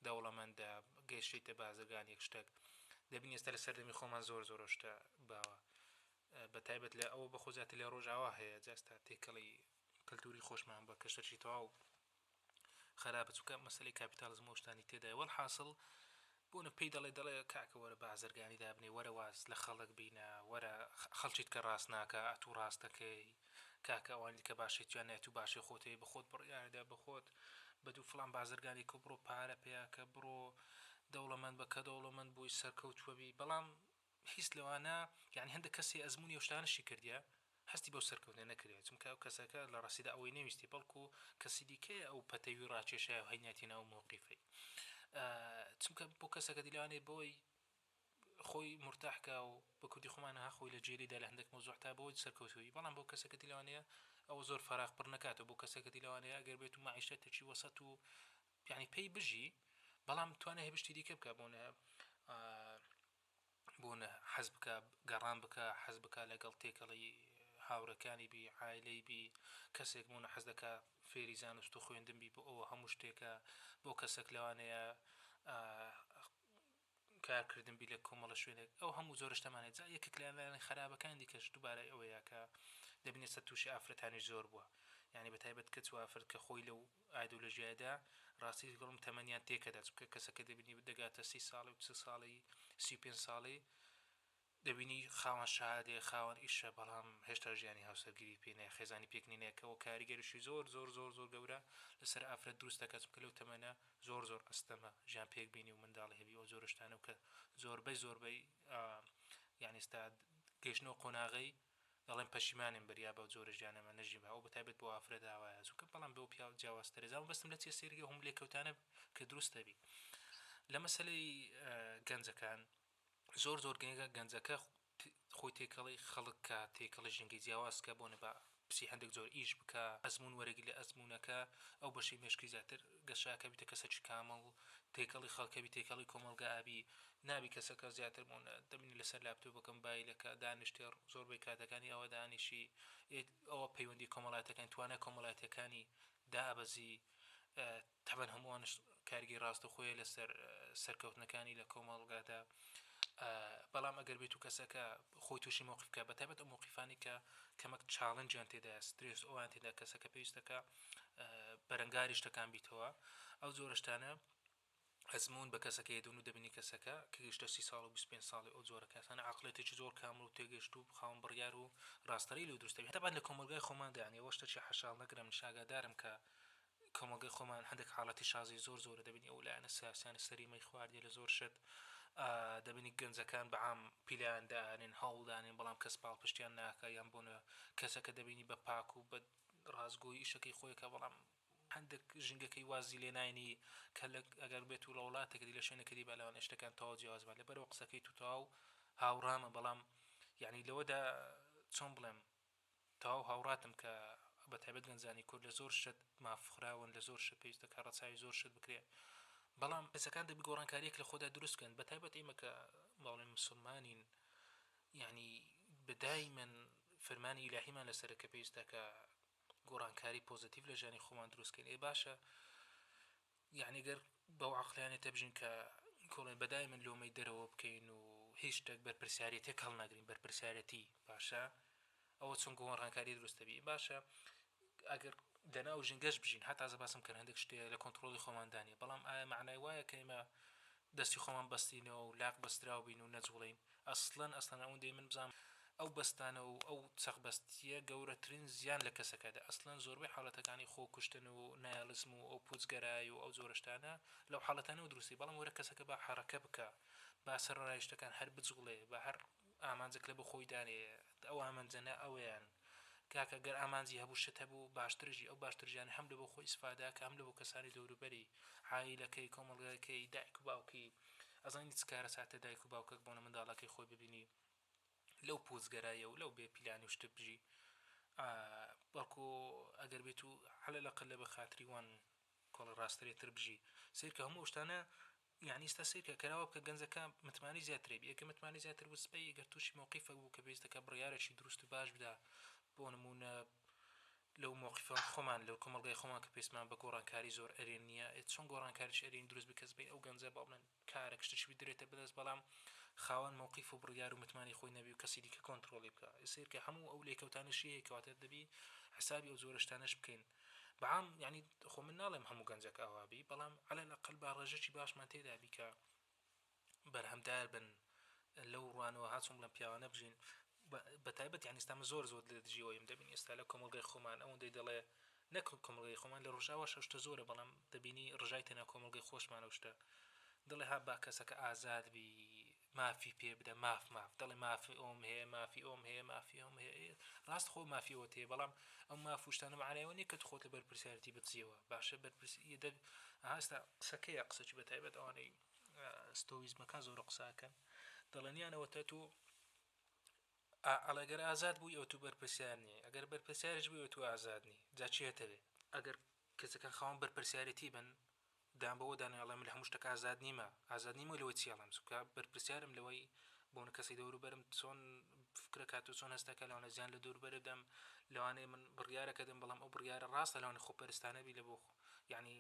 دەوڵەمەندە گەیشتیتە بازرگانیەک شتێک دەبینی ئێستا لە سەردەمی خۆمان زۆر زۆر شتە باوە بە تایبەت لە ئەوە بەخۆ زیاتر لە ڕۆژاوا هەیە جاستا تێکەڵی کەلتوری خۆشمان بە کە شتێکی تەواو خراپە چونکە مەسەلەی کاپیتالیزم و شتانی تێدایە وەلحاسڵ بۆنە پێی دەڵێ دەڵێ کاکە وەرە بازرگانی دابنێ وەرە واز لە خەڵک بینە وەرە خەڵکیت کە ڕاست ناکە ئەتوو ڕاست دەکەی کاکە ئەوانی دیکە باشی تویان نایە تو باشی خۆتەوەی بەخۆت بڕیاردا بەخۆت بەدوو فڵان بازرگانی کە بڕۆ پارە پێیاکە بڕۆ دەوڵەمەند بە کە دەوڵەمەند بووی سەرکەوتووە بی بەڵام هیچ لەوانە یانی هەندێک کەسی ئەزموونی ئەو شتانەشی کردیە هەستی بەو سەرکەوتنە نەکردیە چونکە ئەو کەسەکە لە ڕاستیدا ئەوەی نەویستی بەڵکو کەسی دیکەیە ئەو پەتەوی ڕاکێشایە و هەینیاتی ناو مەوقیفەی چونکە بۆ کەسەکە دی لەوانەیە بۆی خۆی مرتاح کا و بە کوردی خۆمان ها خۆی لە جێلیدا لە هەندێک مەوزوع تا بۆی سەرکەوتووی بەڵام بۆ کەسەکە دی لەوانەیە ئەوە زۆر فەراغ پڕ نەکاتەوە بۆ کەسەکە دی لەوانەیە ئەگەر بێت و مەعیشەتێکی وەسەت و یعنی پێی بژی بەڵام توانای هەبشتی دیکە بکە بۆنە بۆنە حەز بکە گەڕان بکە حەز بکە لەگەڵ تێکەڵی هاوڕێکانی بی عایلەی بی کەسێک بۆنە حەز دەکا فێری زانست و خوێندن بی بۆ ئەوە هەموو شتێکە بۆ کەسێک لەوانەیە کارکردن بی لە کۆمەڵە شوێنێک ئەو هەموو جۆرە شتەمانە جا یەکێک لە لایەنە خراپەکانی دیکەش دووبارە ئەوەیە کە دەبینێت سەر تووشی ئافرەتانی زۆر بووە یعنی بە تایبەت کچ و ئافرەت کە خۆی لەو ئایدۆلۆژیایەدا ڕاستی گوڵم تەمەنیان تێکەدا چونکە کەسەکە دەبینی دەگاتە 30 ساڵی و 40 ساڵی 35 ساڵی دەبینی خاوەن شەهادەیە خاوەن ئیشە بەڵام هێشتا ژیانی هاوسەرگیری پێ نایە خێزانی پێک نینێکەوە کاریگەریشی زۆر زۆر زۆر زۆر گەورە لەسەر ئافرەت دروست دەکات چونکە لەو تەمەنە زۆر زۆر ئەستەمە ژیان پێک بینی و منداڵی هەبی ئەو جۆرە شتانە و کە زۆربەی زۆربەی یان ئێستا گەیشتنەوە قۆناغەی دەڵێن پەشیمانین بریا بەو جۆرە ژیانەمە نەژیم ئەو بەتایبەت بۆ ئافرەت ئاوایە چونکە بەڵام بۆ پیاو جیاوازترە جا مەبەستم لە چیە سەیرکە هەموو لێکەوتانە کە دروست دەبی لە مەسەلەی گەنجەکان زۆر زۆر گرنگە گەنجەکە خۆی تێکەڵی خەڵک کا تێکەڵی ژینگەی جیاواز کە بۆنە بە پسی هەندێک جۆر ئیش بکە ئەزمون وەرەگری لە ئەزمونەکە ئەو بەشەی مێشکی زیاتر گەشاکە بیتە کەسەکی کامڵ تێکەڵی خەڵکەبی تێکەڵی کۆمەڵگا ئەبی نابی کەسەکە زیاتر بۆ دەبینی لەسەر لاپتۆپەکەم بایلەکە دانیشتێ زۆربەی کاتەکانی ئەوە دانیشی ئەوە پەیوەندی کۆمەڵاتەکانی توانا کۆمەڵاتیەکانی دابەزی تەبەن هەمووانش کارگەی ڕاستەخۆیە لەسەر سەرکەوتنەکانی لە کۆمەڵگادا بەڵام ئەگەر بێت و کەسەکە خۆی تووشی مۆقف بکە بە تایبەت ئەو مۆقیفانی کە کەمەک challenge یان تێدا سترێس ئەوان تێدا کەسەکە پێویستەکە بەرەنگاری شتەکان بیتەوە ئەو جۆرە شتانە ئەزموون بە کەسەکە یەدون و دەبینی کەسەکە کە گەیشتە 30 ساڵ و 25 ساڵی ئەو جۆرە کەسانە عەقڵیەتێکی زۆر کامڵ و تێگەیشتوو و خاوەن بڕیار و ڕاستەڕێی لێ دروست دەبێت تەبعەن لە کۆمەڵگای خۆماندا یانی ئەوە شتێکی حەشاڵ نەگرە منیش ئاگادارم کە کۆمەڵگای خۆمان هەندێک حاڵەتی شازی زۆر زۆرە دەبینی ئەو لایەنە سیاسیانە سەری مەی خواردیە لە زۆر شت. دەبینی گەنجەکان بە عام پیلان دانێن هەوڵدانێن بەڵام کەس پاڵپشتیان ناکە یان بۆنە کەسەکە دەبینی بە پاک و بە ڕاستگۆی ئیشەکەی خۆیەکە بەڵام هەندێک ژینگەکەی وازی لێ ناینی کە لە ئەگەر بێت و لە وڵاتێک دی لە شوێنێکە دی با لەوانەیە شتەکان تەواو جیاواز بن لەبەرئەوە قسەکەی تو تەواو هاوڕامە بەڵام یعنی لەوەدا چۆن بڵێم تەواو هاوڕاتم کە بە تایبەت گەنجانی کورد لە زۆر شت مافخراون لە زۆر شت پێویستە کە ڕەچاوی زۆر شت بکرێ بەڵام کەسەکان دەبی گۆڕانکاریەک لە خۆدا دروست بکەن بە تایبەت ئێمە کە باڵێن مسلمانین یعنی بەدایمەن فەرمانی ئیلاهیمان لەسەرە کە پێویستە کە گۆڕانکاری پۆزەتیڤ لە ژیانی خۆمان دروست کەین ئێ باشە یعنی گەر بەو عەقڵیانەتە بژین کە کۆڵێن بەدای من لۆمەی دەرەوە بکەین و هیچ شتێک بەرپرسیارەتێک هەڵنەگرین بەرپرسیارەتی باشە ئەوە چۆن گۆڕانکاری دروست دەبی باشە ئەگەر لەناو ژینگەش بژین هەتا تازە باسم کرد هەندێک شتێ لە کۆنتڕۆڵی خۆماندانیە بەڵام ئایا معنای وایە کە ئێمە دەستی خۆمان بەستینەوە و لاق بەستراو بین و نەجوڵێین؟ ئەسڵەن ئەسڵەن ئەوەندەی من بزانم ئەو بەستانە و ئەو چەقبەستییە گەورەترین زیان لە کەسەکە دە ئەسڵەن زۆربەی حاڵەتەکانی خۆ کوشتن و نایڵزم و ئەو پوچگەرای و ئەو جۆرە شتانە لەو حاڵەتانەوە دروستی بەڵام وەرە کەسەکە با حەڕەکە بکا با سەرەڕای شتەکان هەر بجوڵێ با هەر ئامانجەک لە بۆ خۆی دانێ ئەو ئامانجە نە ئەویان کاکە گەر ئامانجی هەبوو شت هەبوو باشتر ژی ئەو باشتر ژیانە هەم لە بۆ خۆی ئیسفادە کە هەم لە بۆ کەسانی دەوروبەری عایلەکەی کۆمەڵگاکەی دایک و باوکی ئەزانی چ کارەساتە دایک و باوکەک بۆنە منداڵەکەی خۆی ببینی لەو پوچگەرایە و لەو بێ پیلانی و شتە بژی بەڵکو ئەگەر بێت و عەلە لەقل لە بە خاتری وان کۆڵە ڕاسترێ تر بژی سیرکە هەموو شتانە یانی ئیستا سەیرکە کەراوە بکە گەنجەکە متمانەی زیاترێ بی ئەگەر متمانەی زیاتر بوو سبەی گەر تووشی مەوقیفەک بوو کە پێویستەکە بڕیارێکی دروست و باش بدا بۆ نموونە لەو مەوقیفە خۆمان لەو کۆمەڵگای خۆمان کە پێویستمان بە گۆڕانکاری زۆر ئەرێنییە ئێ چۆن گۆڕانکاریی ئەرێنی دروست بکە سبەی ئەو گەنجە با بڵێن کارێک شتێکی بدرێتە بەدەست بەڵام خاوەن مەوقیف و بڕیار و متمانەی خۆی نەبی و کەسی دیکە کۆنتڕۆڵی بکا سەیرکە هەموو ئەو لێکەوتانەشی هەیە کەواتە دەبی حسابی ئەو جۆرە شتانەش بکەین بەعام یانی خۆ من ناڵێم هەموو گەنجەک ئاوا بی بەڵام عەلەل ئەقەل با ڕێژەکی باشمان تێدا بی کە بەرهەمدار بن لەو ڕوانەوە هاچۆن بڵێم پیاوانە بژین بە تایبەت یانی ئێستا من زۆر زۆر لە دژی ئەوەیم دەبین ئێستا لە کۆمەڵگای خۆمان ئەوەندەی دەڵێ نەک کۆمەڵگای خۆمان لە ڕۆژاواش ئەو شتە زۆرە بەڵام دەبینی ڕژای تەنها کۆمەڵگای خۆشمان ئەو شتە دەڵێ ها با کەسەکە ئازاد بی مافی پێ بدە ماف ماف دەڵێ مافی ئەوم هەیە مافی ئەوم هەیە مافی ئەوم هەیە ڕاست خۆ مافی ئەوەت هەیە بەڵام ئەو ماف و شتانە مەعنای ئەوە نییە کە تو خۆت لە بەرپرسیارێتی بدزیەوە باشە بەرپرس دەب ئەها ئێستا قسەکەیە قسەکی بە تایبەت ئەوانەی ستۆیزمەکان زۆر قسە ئەکەن دەڵێن یان ئەوەتە تو ئەڵێ گەر ئازاد بووی ئەو تو بەرپرسیار نی ئەگەر بەرپرسیاریش بووی ئەو تو ئازاد نی جا چی هەتەوێ ئەگەر کەسەکان خاوەن بەرپرسیارێتی بن دان بەوە دانێ ئەڵێ من لە هەموو شتەکە ئازاد نیمە ئازاد نیمە لەوەی چی ئەڵێم چونکە بەرپرسیارم لەوەی بۆنە کەسی دەوروبەرم چۆن فکرە کات و چۆن هەستەکە لەوانە زیان لە دەوروبەر بدەم لەوانەیە من بڕیارەکە دەم بەڵام ئەو بڕیارە ڕاستە لەوانە خۆپەرستانە بی لە بۆ یعنی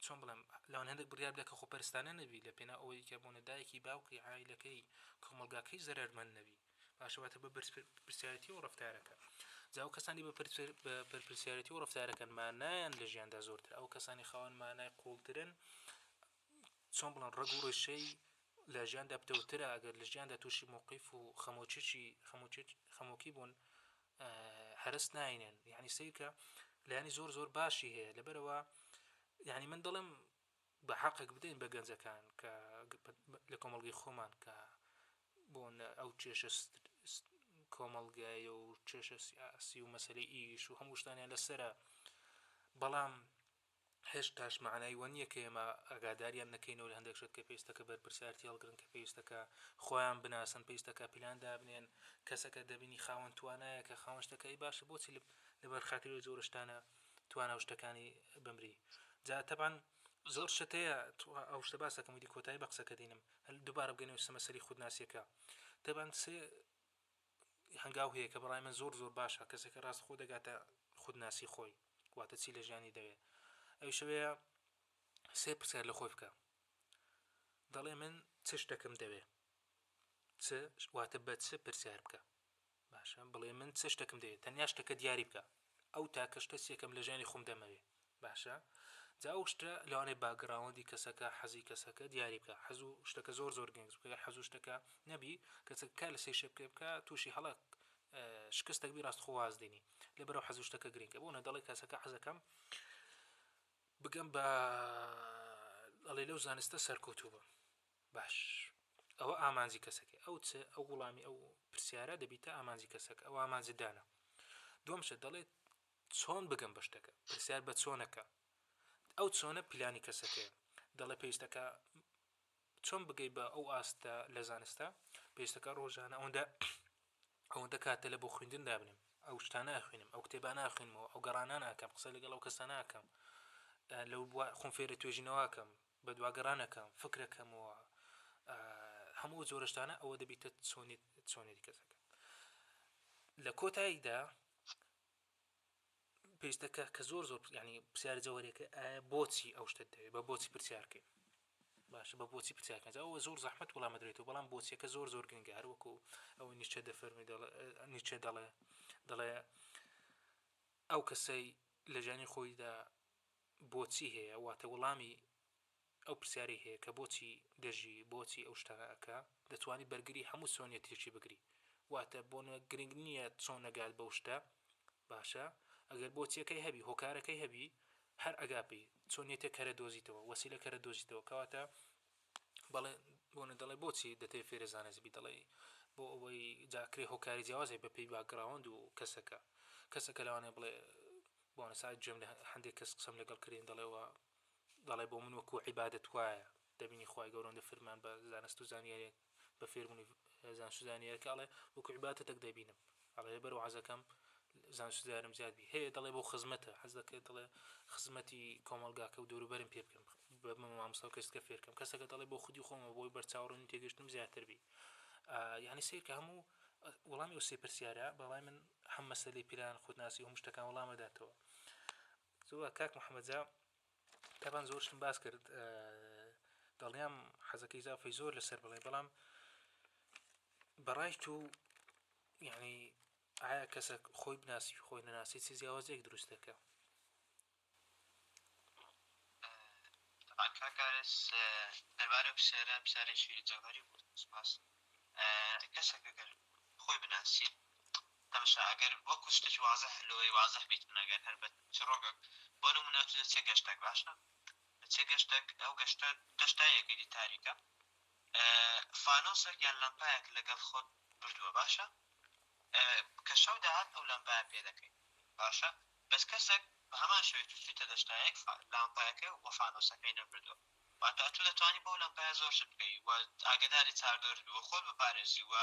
چۆن بڵێم لەوان هەندێک بڕیار بدە کە خۆپەرستانە نەبی لە پێناو ئەوەی کە بۆنە دایکی باوکی عایلەکەی کۆمەڵگاکەی زەرەرمەند نەبی باشە واتە بە بەرپرسیارێتی و ڕەفتارەکە جا ئەو کەسانی بە بەرپرسیارێتی و ڕەفتارەکەن مانایان لە ژیاندا زۆرتر ئەو کەسانی خاوەن مانای قوڵترن چۆن بڵێن ڕەگ و ڕیشەی لە ژیاندا پتەوترە ئەگەر لە ژیاندا تووشی مۆقیف و خەمۆکیی خەمۆکی بوون هەرس ناینێن یعنی سیرکە لایەنی زۆر زۆر باشی هەیە لەبەرەوە یعنی من دەڵێم بە حەقێک بدەین بە گەنجەکان کە لە کۆمەڵگەی خۆمان کە بۆن ئەو کێشە کۆمەڵگایە و کێشە سیاسی و مەسلەی ئیش و هەموو شتانیان لەسرە بەڵام هێشتاش مەعنای وە نییە کە ئێمە ئاگاداریان نەکەینەوە لە هەندێک شت کە پێویستە کە بەرپرسیارتی هەڵگرن کە پێویستە کە خۆیان بناسن پێویستە کە پلان دابنێن کەسەکە دەبینی خاوەن توانایە کە خاوەن شتەکە ئەی باشە بۆچی لەبەر خاتری ئەو جۆرە شتانە توانا و شتەکانی بمری جا تەبعەن زۆر شت هەیە ئەو شتە باسەکەم وتی کۆتایی بە قسەکە دێنم هەل دووبارە بگەینەوە سەر مەسەلەی خودناسیەکە تەبعەن سێ هەنگاو هەیە کە بەڕای من زۆر زۆر باشە کەسێکە ڕاست خۆ دەگاتە خودناسی خۆی واتە چی لە ژیانی دەوێ ئەویش ئەوەیە سێ پرسیار لە خۆی بکە دەڵێ من چ شتێکم دەوێ چ واتە بە چ پرسیار بکە باشە بڵێ من چ شتێکم دەوێت تەنیا شتەکە دیاری بکە ئەو تاکە شتە چیەکەم لە ژیانی خۆم دەمەوێ باشە جا ئەو شتە لەوانەیە background ی کەسەکە حەزی کەسەکە دیاری بکە حەز و شتەکە زۆر زۆر گرنگ بکە حەز و شتەکە نەبی کەسەکە کار لەسەر شتێک بکە بکە تووشی هەڵە شکستێک بی ڕاست خۆ واز دێنی لەبەرەوە حەز و شتەکە گرنگە بۆ نە دەڵێ کەسەکە حەزەکەم بگەم بە ئەڵێ لەو زانستە سەرکەوتوو بم. باش ئەوە ئامانجی کەسەکەی ئەو چ ئەو وڵامی ئەو پرسیارە دەبیتە ئامانجی کەسەکە ئەو ئامانجی دانە. دووەم شت دەڵێت چۆن بگەم بە شتەکە پرسیار بە چۆنەکە ئەو چۆنە پلانی کەسەکەیە دەڵێ پێویستەکە چۆن بگەی بە ئەو ئاستە لە زانستە پێویستەکە ڕۆژانە ئەوەندە ئەوەندە کاتە لە بۆ خوێندن دابنێم ئەو شتانە ئەخوێنم ئەو کتێبانە ئەخوێنمەوە ئەو گەڕانانە ئەکەم قسە لەگەڵ ئەو کەسانە ئەکەم لەو خۆم فێرە توێژینەوە ئەکەم بەدواگەڕان ئەکەم فکرەکەمەوە هەموو ئەو جۆرە شتانە ئەوە دەبیتە چۆنی چۆنێتی کەسەکە لە کۆتاییدا پێویستە کە کە زۆر زۆر ینی پرسیار جەوەرێکە ئایا بۆچی ئەو شتە دەوێت بە بۆچی پرسیارکەین باشە بە بۆچی پرسیارکەن ئەوە زۆر زەحمت وەڵام دەدرێتەوە بەڵام بۆچیەکە زۆر زۆر گرنگە هەر وەکو ئەوە نیچە دەفەرمی دەڵێ نیچە دەڵێ دەڵێ ئەو کەسەی لە ژیانی خۆیدا بۆچی هەیە واتە وەڵامی ئەو پرسیارەی هەیە کە بۆچی دەژی بۆچی ئەو شتانە ئەکا دەتوانی بەرگری هەموو چۆنیەتێکی بگری واتە بۆ نە گرنگ نییە چۆن نەگات بەو شتە باشە ئەگەر بۆچیەکەی هەبی هۆکارەکەی هەبی هەر ئەگا پێی چۆنیەتێک هەرە دۆزیتەوە وەسیلەک هەرە دۆزیتەوە کەواتە بەڵێ بۆ نە دەڵێ بۆچی دەتەوێ فێرە زانست بی دەڵێ بۆ ئەوەی جاکرێ هۆکاری جیاواز هەیە بەپێی باکگراوەند و کەسەکە کەسەکە لەوانەیە بڵێ بۆ نە ساعت گوێم لە هەندێک کەس قسەم لەگەڵ کردین دەڵێ دەڵێ بۆ من وەکو عیبادەت وایە دەبینی خوای گەورە ئەوەندە فرمان بە زانست و زانیاریەک بە فێربوونی زانست و زانیاریەکە ئەڵێ وەکو عیبادەتێک دەبینم ئەڵێ لەبەر وعزەکەم زانست و زانیارم زیاد بی هەیە دەڵێ بۆ خزمەتە حەز دەکرێت دەڵێ خزمەتی کۆمەڵگاکە و دەوروبەرم پێ بکەم ببمە مامۆستا و کەسکە فێرکەم کەسەکە دەڵێ بۆ خودی خۆمە بۆی بەرچاوڕوونی تێگەشتنم زیاتر بی یعنی سەیرکە هەموو وەڵامی ئەو سێ پرسیارە بەڵای من هەم مەسەلەی پیران خودناسی هەموو شتەکان وەڵامە داتەوە زۆر کاک محەممەد جا تەبان زۆر شتم باس کرد دڵنیام حەزەکەی ئیزافەی زۆر لەسەر بڵێ بەڵام بەڕای تو یعنی ئایا کەسە خۆی بناسی خۆی نەناسی چ جیاوازێک دروست دەکە؟ طبعا کاک ئارس دەربارەی ئەو پرسیارە پرسیارێکی جەوهەری بوو سپاس کەسێک ئەگەر خۆی بناسی تەمەشا ئەگەر وەکو شتێکی وازح لۆی وازح بیتن ئەگەر هەر بە چڕۆکێک بۆ نمونە ئەچێ چێ گەشتێک باشە چێ گەشتێک ئەو گەشتە دەشتایەکەی دی تاریکە فانۆسێک یان لەمپایەک لەگەڵ خۆت بردووە باشە کە شەو داهات ئەو لەمپایە پێ دەکەی باشە بەس کەسێک بە هەمان شێوەی تو چویتە دەشتایەک لامپایەکە و فانۆسەکەی نەبردووە واتە ئەتوو دەتوانی بەو لەمپایە زۆر شت بکەی و ئاگەداری چاردۆرت بی و خۆت بپارێزی و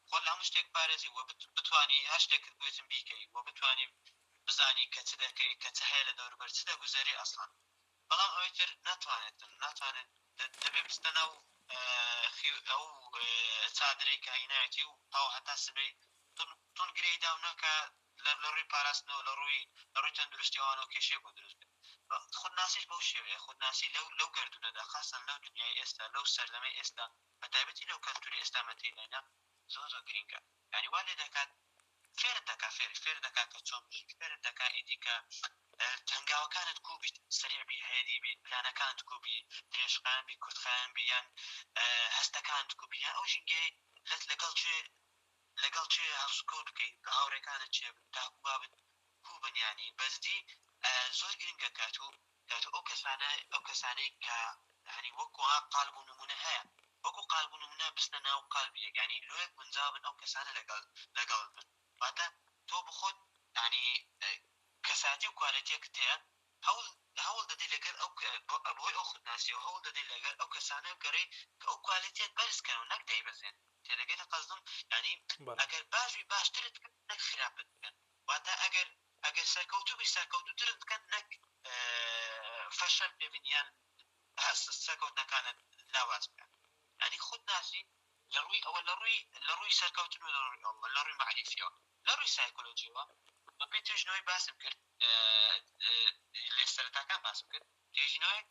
خۆت لە هەموو شتێک بپارێزی و بتوانی هەر شتێکت بوێتن بیکەی و بتوانی بزانی کە چ دەکەی کە چ هەیە لە دەوروبەر چ دەگوزەرێ ئەسڵەن بەڵام ئەوی تر ناتوانێتن ناتوانێت دەبێ بچتە ناو ئەو چادرەی کە هینایەتی و تاو هەتا سبەی تون گرێی داو نەکە لە ڕووی پاراستنەوە لە ڕووی لە ڕووی تەندروستی ئەوانەوە کێشەی بۆ دروست بێت. خودناسیش بەو شێوەیە، خودناسی لەو لەو گەردوونەدا خاسەن لەو دنیای ئێستا لەو سەردەمەی ئێستا بە تایبەتی لەو کەلتوری ئێستا مە تێیداینە زۆر زۆر گرینگە یانی وا لێ دەکات فێرت دەکا فێر فێرت دەکا کە چۆن بژی فێرت دەکا ئیدی کە هەنگاوەکانت کوو بیت سەریع بی هەیەدی بی پلانەکانت کوو بی درێژخایەن بی کورتخایەن بی یان هەستەکانت کوو بی یان ئەو ژینگەی لەت لەگەڵ چێ لەگەڵ کێ هەڵسوکەوت بکەی هاوڕێکانت کێ بن داک و بابت کو بن یانی بەجدی زۆر گرنگە کاتو کاتو ئەو کەسانە ئەو کەسانەی کە یانی وەکو ها قالب و نمونە هەیە وەکو قالب و نمونە بچنە ناو قالبی یەک یانی لۆیەک گونجاو بن ئەو کەسانە لەگەڵ لەگەڵت بن واتە تۆ بخۆت یانی کەساتی و کوالێتیەکت هەیە هەوڵ هەوڵ دەدەی لەگەل ئەو بەهۆی ئەو خودناسیەوە هەوڵ دەدەی لەگەل ئەو کەسانە بگەڕێی کە ئەو کوالێتیەت بەرز کەنەوە نەک دایبەزێنن تێدەگەی لە قەزدم یانی ئەگەر باش بی باشترت بکەن نەک خراپت بکەن واتە ئەگەر ئەگەر سەرکەوتوو بی سەرکەوتووترت بکەن نەک فەشەل پێ بین یان سەرکەوتنەکانت لاواز بکەن یانی خودناسی لە ڕووی ئەوە لە ڕووی لە ڕووی سەرکەوتن و لە ڕووی ئەوە لە ڕووی مەعریفیەوە لە ڕووی سایکۆلۆجیەوە بەپێی توێژینەوەی باسم کرد لە سەرەتاکان باسم کرد توێژینەوەیەک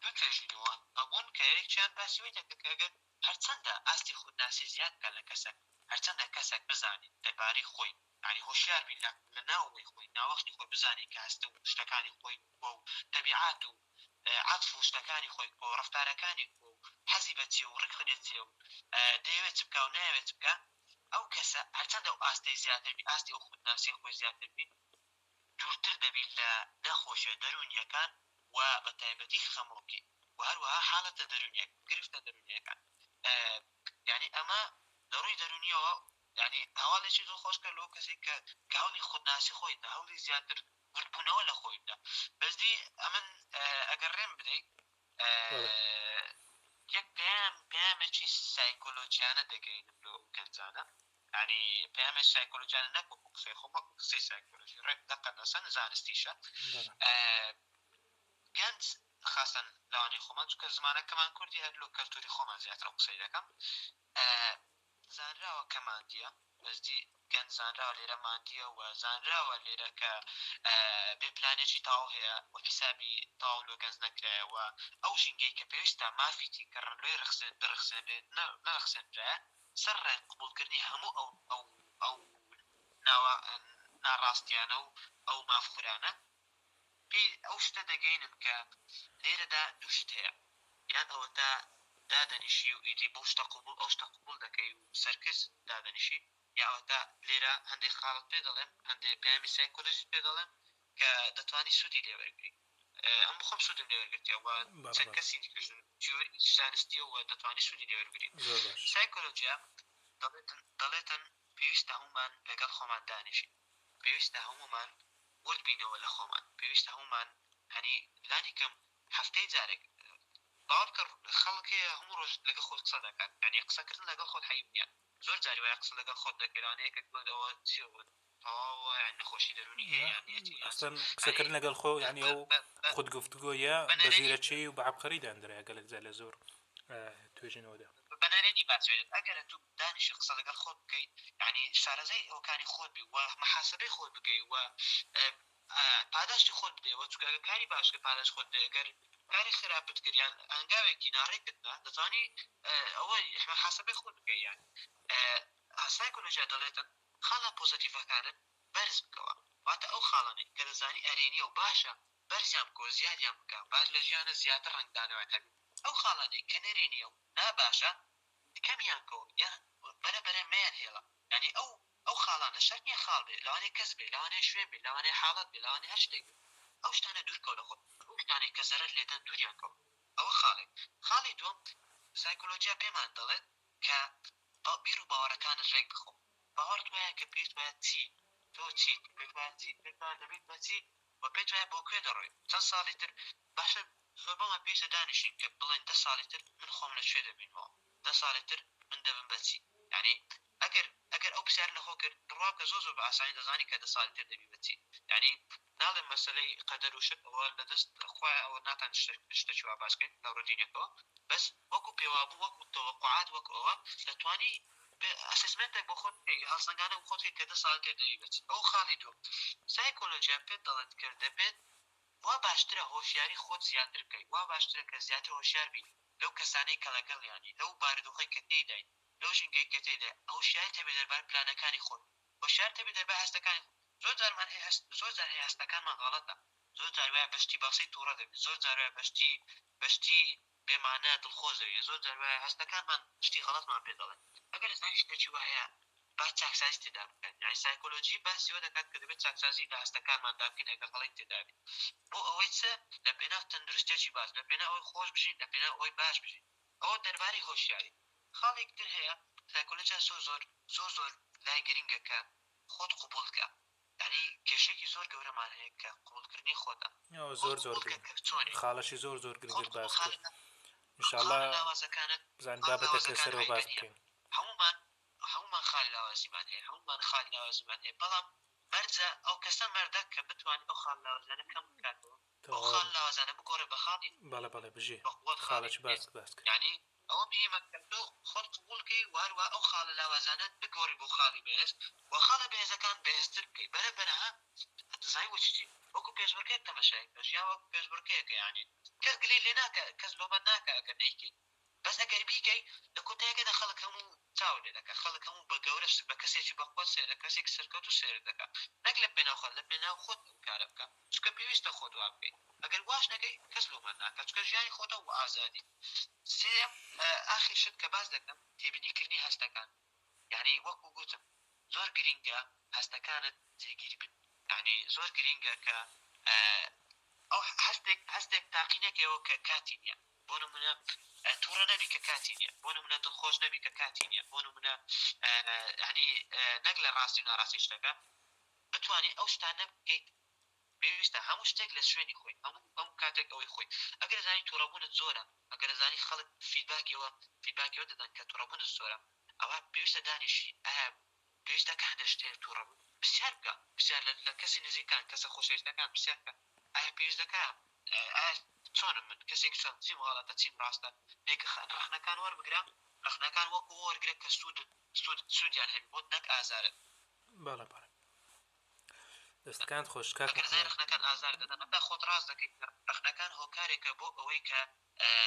دوو توێژینەوە هەبوون کە یەکیان باسی وەی دەکرد کە ئەگەر هەرچەندە ئاستی خودناسی زیاد بکات لە کەسەک هەرچەندە کەسەک بزانیت دەربارەی خۆی یانی هۆشیار بی لە لە ناوەوەی خۆی ناوەختی خۆی بزانی کە هەست و شتەکانی خۆی کوە و تەبیعات و عەتف و شتەکانی خۆی کوە و ڕەفتارەکانی کوە و حەزی بە چیە و ڕقی لە چیە و دەیەوێت چ بکا و نایەوێت چ بکا ئەو کەسە هەرچەندە ئەو ئاستەی زیاتر بی ئاستی ئەو خودناسیە خۆی زیاتر بی دوورتر دەبی لە نەخۆشیە دەروونیەکان و بە تایبەتی خەمۆکی. و هەروەها حاڵەتە دەروونیە گرفتە دەروونیەکان. یانی ئەمە لە ڕووی دەروونیەوە یانی هەواڵێکی دڵخۆشکەر لەو کەسێک کە کە هەوڵی خودناسی خۆی دا، هەوڵی زیاتر وردبوونەوە لە خۆی بدا. بەس دی ئەمن ئەگەر ڕێم بدەی یەک پەیام پەیامێکی سایکۆلۆجیانە دەگەینم لۆ ئەو گەنجانە، یانی پەیامێکی سایکۆلۆجیانە نەک وەکوو قسەی خۆم، وەکوو قسەی سایکۆلۆژی ڕێک دەقە نەسەن زانستیشە. گەنج خاسەن لەوانەی خۆمان چونکە زمانەکەمان کوردی هەر لۆ کەلتوری خۆمان زیاتر ئەو قسەی دەکەم زانراوە کە ماندیە بەس دی گەنج زانراوە لێرە ماندیە و زانراوە لێرە کە بێ پلانێکی تەواو هەیە و حیسابی تەواو لۆ گەنج نەکرایە و ئەو ژینگەی کە پێویستە مافی تیکەڕن لۆی رخسێن برخسێنرێت نەرخسێنرایە سەر ڕای قبوڵکردنی هەموو ئەو ئەو ئەو ناوە ناڕاستیانە و ئەو مافخورانە پێی ئەو شتە دەگەینن کە لێرەدا دوو شت هەیە، یان ئەوەتا دادەنیشی و ئیدی بەو شتە قبوڵ ئەو شتە قبوڵ دەکەی و سەرکز دادەنیشی، یا ئەوەتا لێرە هەندێک خاڵت پێ دەڵێم، هەندێ پەیامی سایکۆلۆژیت پێ دەڵێم کە دەتوانی سوودی لێ وەرگری. ئەم بخۆم سوودم لێ وەرگرتیە و چەند کەسی دیکەش تیۆری زانستیە و دەتوانی سوودی لێ وەرگری. سایکۆلۆژیا دەڵێتن دەڵێتن پێویستە هەموومان لەگەڵ خۆمان دانیشین. پێویستە هەموومان ورد بینەوە لە خۆمان، پێویستە هەموومان هەنی لانی کەم هەفتەی جارێک باوەڕ بکە خەڵک هەیە هەموو ڕۆژ لەگەڵ خۆت قسە دەکات، یانی قسەکردن لەگەڵ خۆت عەیب نییە، زۆر جاری وایە قسە لەگەڵ خۆت دەکەی لەوانەیە یەکێک بڵێت ئەوە چیە بۆ تەواوە یان نەخۆشی دەروونی هەیە یان نییە چی یان چی ئەسڵەن قسەکردن لەگەڵ خۆ یانی ئەو خود گفتگۆیە بە زیرەکی و بە عەبقەری داندرایە گەلەک جار لە زۆر توێژینەوەدا. بە نەرێنی باسێت ئەگەر ئەتوو دانیشی قسە لەگەڵ خۆت بکەی یانی شارەزای هۆکانی خۆت بی و محاسبەی خۆت بکەی و پاداشتی خۆت بدەیەوە چونکە ئەگەر کاری باش کرد پاداشت خۆت بدەیە گەر کاری خراپت کرد یان هەنگاوێکی ناڕێکت نا دەتوانی ئەوە محاسبەی خۆت بکەی یان سایکۆلۆژیا دەڵێتن خاڵە پۆزەتیڤەکانت بەرز بکەوە واتە ئەو خاڵانەی کە دەزانی ئەرێنیە و باشە بەرزیان بکەوە زیادیان بکە باش لە ژیانت زیاتر ڕەنگدانەوەیان هەبێت ئەو خاڵانەی کە نەرێنیە و ناباشە کەمیان کەوە یان بەرە بەرە مەیان هێڵە یانی ئەو ئەو خاڵانە شەرت نیە خاڵ بێ لەوانەیە کەس بێ لەوانەیە شوێن بێ لەوانەیە حاڵەت بێ لەوانەیە هەر شتێک بێ ئەو شتانە دوور کەوە لە خۆت ئەو شتانەی کە زەرەر لێدەن دووریان کەوە ئەوە خاڵێک خاڵی دووەم سایکۆلۆجیا پێمان دەڵێت کە بیر و باوەڕەکانت ڕێک بخەوە باوەڕت وایە کە پێت وایە چی تۆ چیت پێت وایە چیت پێت وایە دەبیت بە چی و پێت وایە بۆ کوێ دەڕۆیت چەند ساڵی تر باشە زۆربەمان پێویستە دانیشین کە بڵێین دە ساڵی تر من خۆم لە کوێ دەبینمەوە دە ساڵی تر من دەبم بە چی یانی ئەگەر ئەگەر ئەو پرسیارە لە خۆ کرد بڕوا بکە زۆر زۆر بە ئاسانی دەزانی کە دە ساڵی تر دەبی بە چی یانی ناڵێم مەسەلەی قەدەر و شت ئەوە لە دەست خوایە ئەوە ناتان شتەکی وا باس کەین لە ڕووی دینەکەوە بەس وەکو پێوابوو وەکو تەوەقوعات وەکو ئەوە دەتوانی assessment ێک بۆ خۆت بکەی هەڵسەنگانە بۆ خۆت بکەی کە دە ساڵی تر دەبی بە چی ئەو خاڵی دووەم سایکۆلۆجیا پێت دەڵێت کە دەبێت وا باشترە هۆشیاری خۆت زیاتر بکەی، وا باشترە کە زیاتر هۆشیار بی لەو کەسانەی کە لەگەڵیانی، لەو بارودۆخەی کە تێیدای، لەو ژینگەی کە تێیدای، هۆشیاریت هەبێ دەربارەی پلانەکانی خۆت، هۆشیارت هەبێ دەربارەی هەستەکانی خۆت، زۆر جارمان هەیە هەست، زۆر جار هەیە هەستەکانمان غەڵەتە، زۆر جار وایە بە شتی بەسیت توڕە دەبین، زۆر جار وایە بە شتی بە شتی بێ مانا دڵخۆش دەبین، زۆر جار وایە هەستەکانمان شتی غەڵەتمان پێ دەڵێن، ئەگەر زانی شتێکی وا هەیە با چاکسازی تێدا بکەن، یانی سایکۆلۆجی باسی ئەوە دەکات کە دەبێت چاکسازی لە هەستەکانماندا بکەین ئەگەر هەڵەی تێدا بێت، بۆ ئەوەی چ؟ لە پێناو تەندروستیەکی باش، لە پێناو ئەوەی خۆش بژین، لە پێناو ئەوەی باش بژین. ئەوە دەربارەی هۆشیاری. خاڵێکی تر هەیە سایکۆلۆجیا زۆر زۆر زۆر زۆر لای گرنگە کە خۆت قبوڵ کە، یانی کێشەیەکی زۆر گەورەمان هەیە کە قبوڵکردنی خۆتە. ئەوە زۆر خۆت زۆر قبوڵ کە گرنگ کە چۆنی. خاڵەکی زۆر زۆر خۆت گرنگت قبوڵ باس خاڵە کرد ان شاء خاڵە اللە لاوازەکانت بزانین خاڵە بابەتێک لاوازەکان لەسەرەوە عەیبە باس نییە. بکەین. هەموومان هەموومان خاڵی لاوازیمان هەیە هەموومان خاڵی لاوازیمان هەیە بەڵام مەرجە ئەو کەسە مەردە کە بتوانێت ئەو خاڵ لاوازانە کەم بکاتەوە ئەو خاڵ تەواو لاوازانە بگۆڕێ بە خاڵی بەڵێ بەڵێ بژی بە قوت خاڵی خاڵەکی بەهێز باست باس کرد. یانی ئەوە مهمە کە تۆ خۆت قبوڵ کەی و هەروەها ئەو خاڵە لاوازانەت بگۆڕی بۆ خاڵی بەهێز و خاڵە بەهێزەکان بەهێزتر بکەی بەرە بەرە ها دەزانی بۆچی چی وەکو پێشبڕکێک تەمەشای بکە ژیان وەکو پێشبڕکێکە یانی کەس گلەی لێ ناکا کەس لۆمەت ناکا ئەگەر نەیکەی بەس ئەگەر بیکەی لە کۆتایەکەدا خەڵک هەموو چاوت لێ دەکا خەڵک هەموو بە گەورە بە کەسێکی بە قوەت سەیر دەکا کەسێکی سەرکەوتوو سەیرت دەکا نەک لە پێناو خەڵک لە پێناو خۆت ئەو کارە بکە چونکە پێویستە خۆت وا بکەی ئەگەر واش نەکەی کەس لۆمان ناکا چونکە ژیانی خۆتە و ئازادی. سێیەم ئاخیر شت کە باس دەکەم تێبینی کردنی هەستەکان یانی وەکو گوتم زۆر گرینگە هەستەکانت جێگیر بن یانی زۆر گرینگە کە ئەو هەستێک هەستێک تاقی نەکەیەوە کە کاتی نیە. بۆ نمونە توڕە نەبی کە کاتی نیە، بۆ نمونە دڵخۆش نەبی کە کاتی نیە، بۆ نمونە یانی نەک لە ڕاستی و ناڕاستی شتەکە بتوانی ئەو شتانە بکەیت. پێویستە هەموو شتێک لە شوێنی خۆی، هەموو کاتێک ئەوەی خۆی. ئەگەر ئەزانی توڕەبوونت زۆرە، ئەگەر ئەزانی خەڵک feedback ی ئەوە feedback ی ئەوە دەدەن کە توڕەبوونت زۆرە، ئەوا پێویستە دانیشی ئایا پێویستە کە هەندێک شت هەیە توڕە بم؟ پرسیار بکە، پرسیار لە کەسی نزیکان، کەسە خۆشەویستەکان پرسیار بکە ئایا پێویست دەکا ئایا چۆنم من، کەسێکی چۆنم، چیم غەڵەتە، چیم ڕاستە، لێک ڕەخنەکان وەربگرە، ڕەخنەکان وەکو وەرگرە کە سوودت سوود سوودیان هەبی بۆت نەک ئازارت. بەڵێ بەڵێ. دەستەکانت خۆش کاک ئەگەر زای ڕەخنەکان ئازار دەدەن هەتا خۆت ڕاست دەکەیت کە ڕەخنەکان هۆکارێکە بۆ ئەوەی کە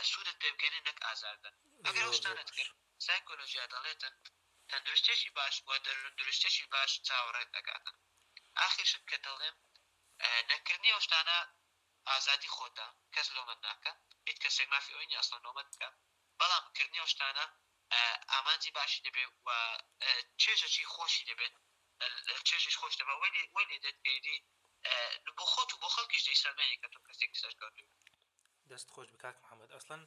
سوودت پێ بگەێنێ نەک ئازار دەن ئەگەر ئەو شتانەت کرد سایکۆلۆژیا دەڵێتن تەندروستیەکی باش و دەروون دروستیەکی باش چاوەڕێت ئەکاتن ئاخیر شت کە دەڵێم نەکردنی ئەو شتانە ئازادی خۆتە کەس لۆمەت ناکا هیچ کەسێک مافی ئەوەی نیە ئەسڵەن لۆمەت بکا بەڵام کردنی ئەو شتانە ئامانجی باشی دەبێت و چێژەکی خۆشی دەبێت چێژیش خۆش دەبێت وەی لێ وەی لێ دێت کە ئیدی بۆ خۆت و بۆ خەڵکیش دەیسەلمێنی کە تۆ کەسێکی سەرکەوتووی. دەست خۆش بێ کاک محمد ئەسڵەن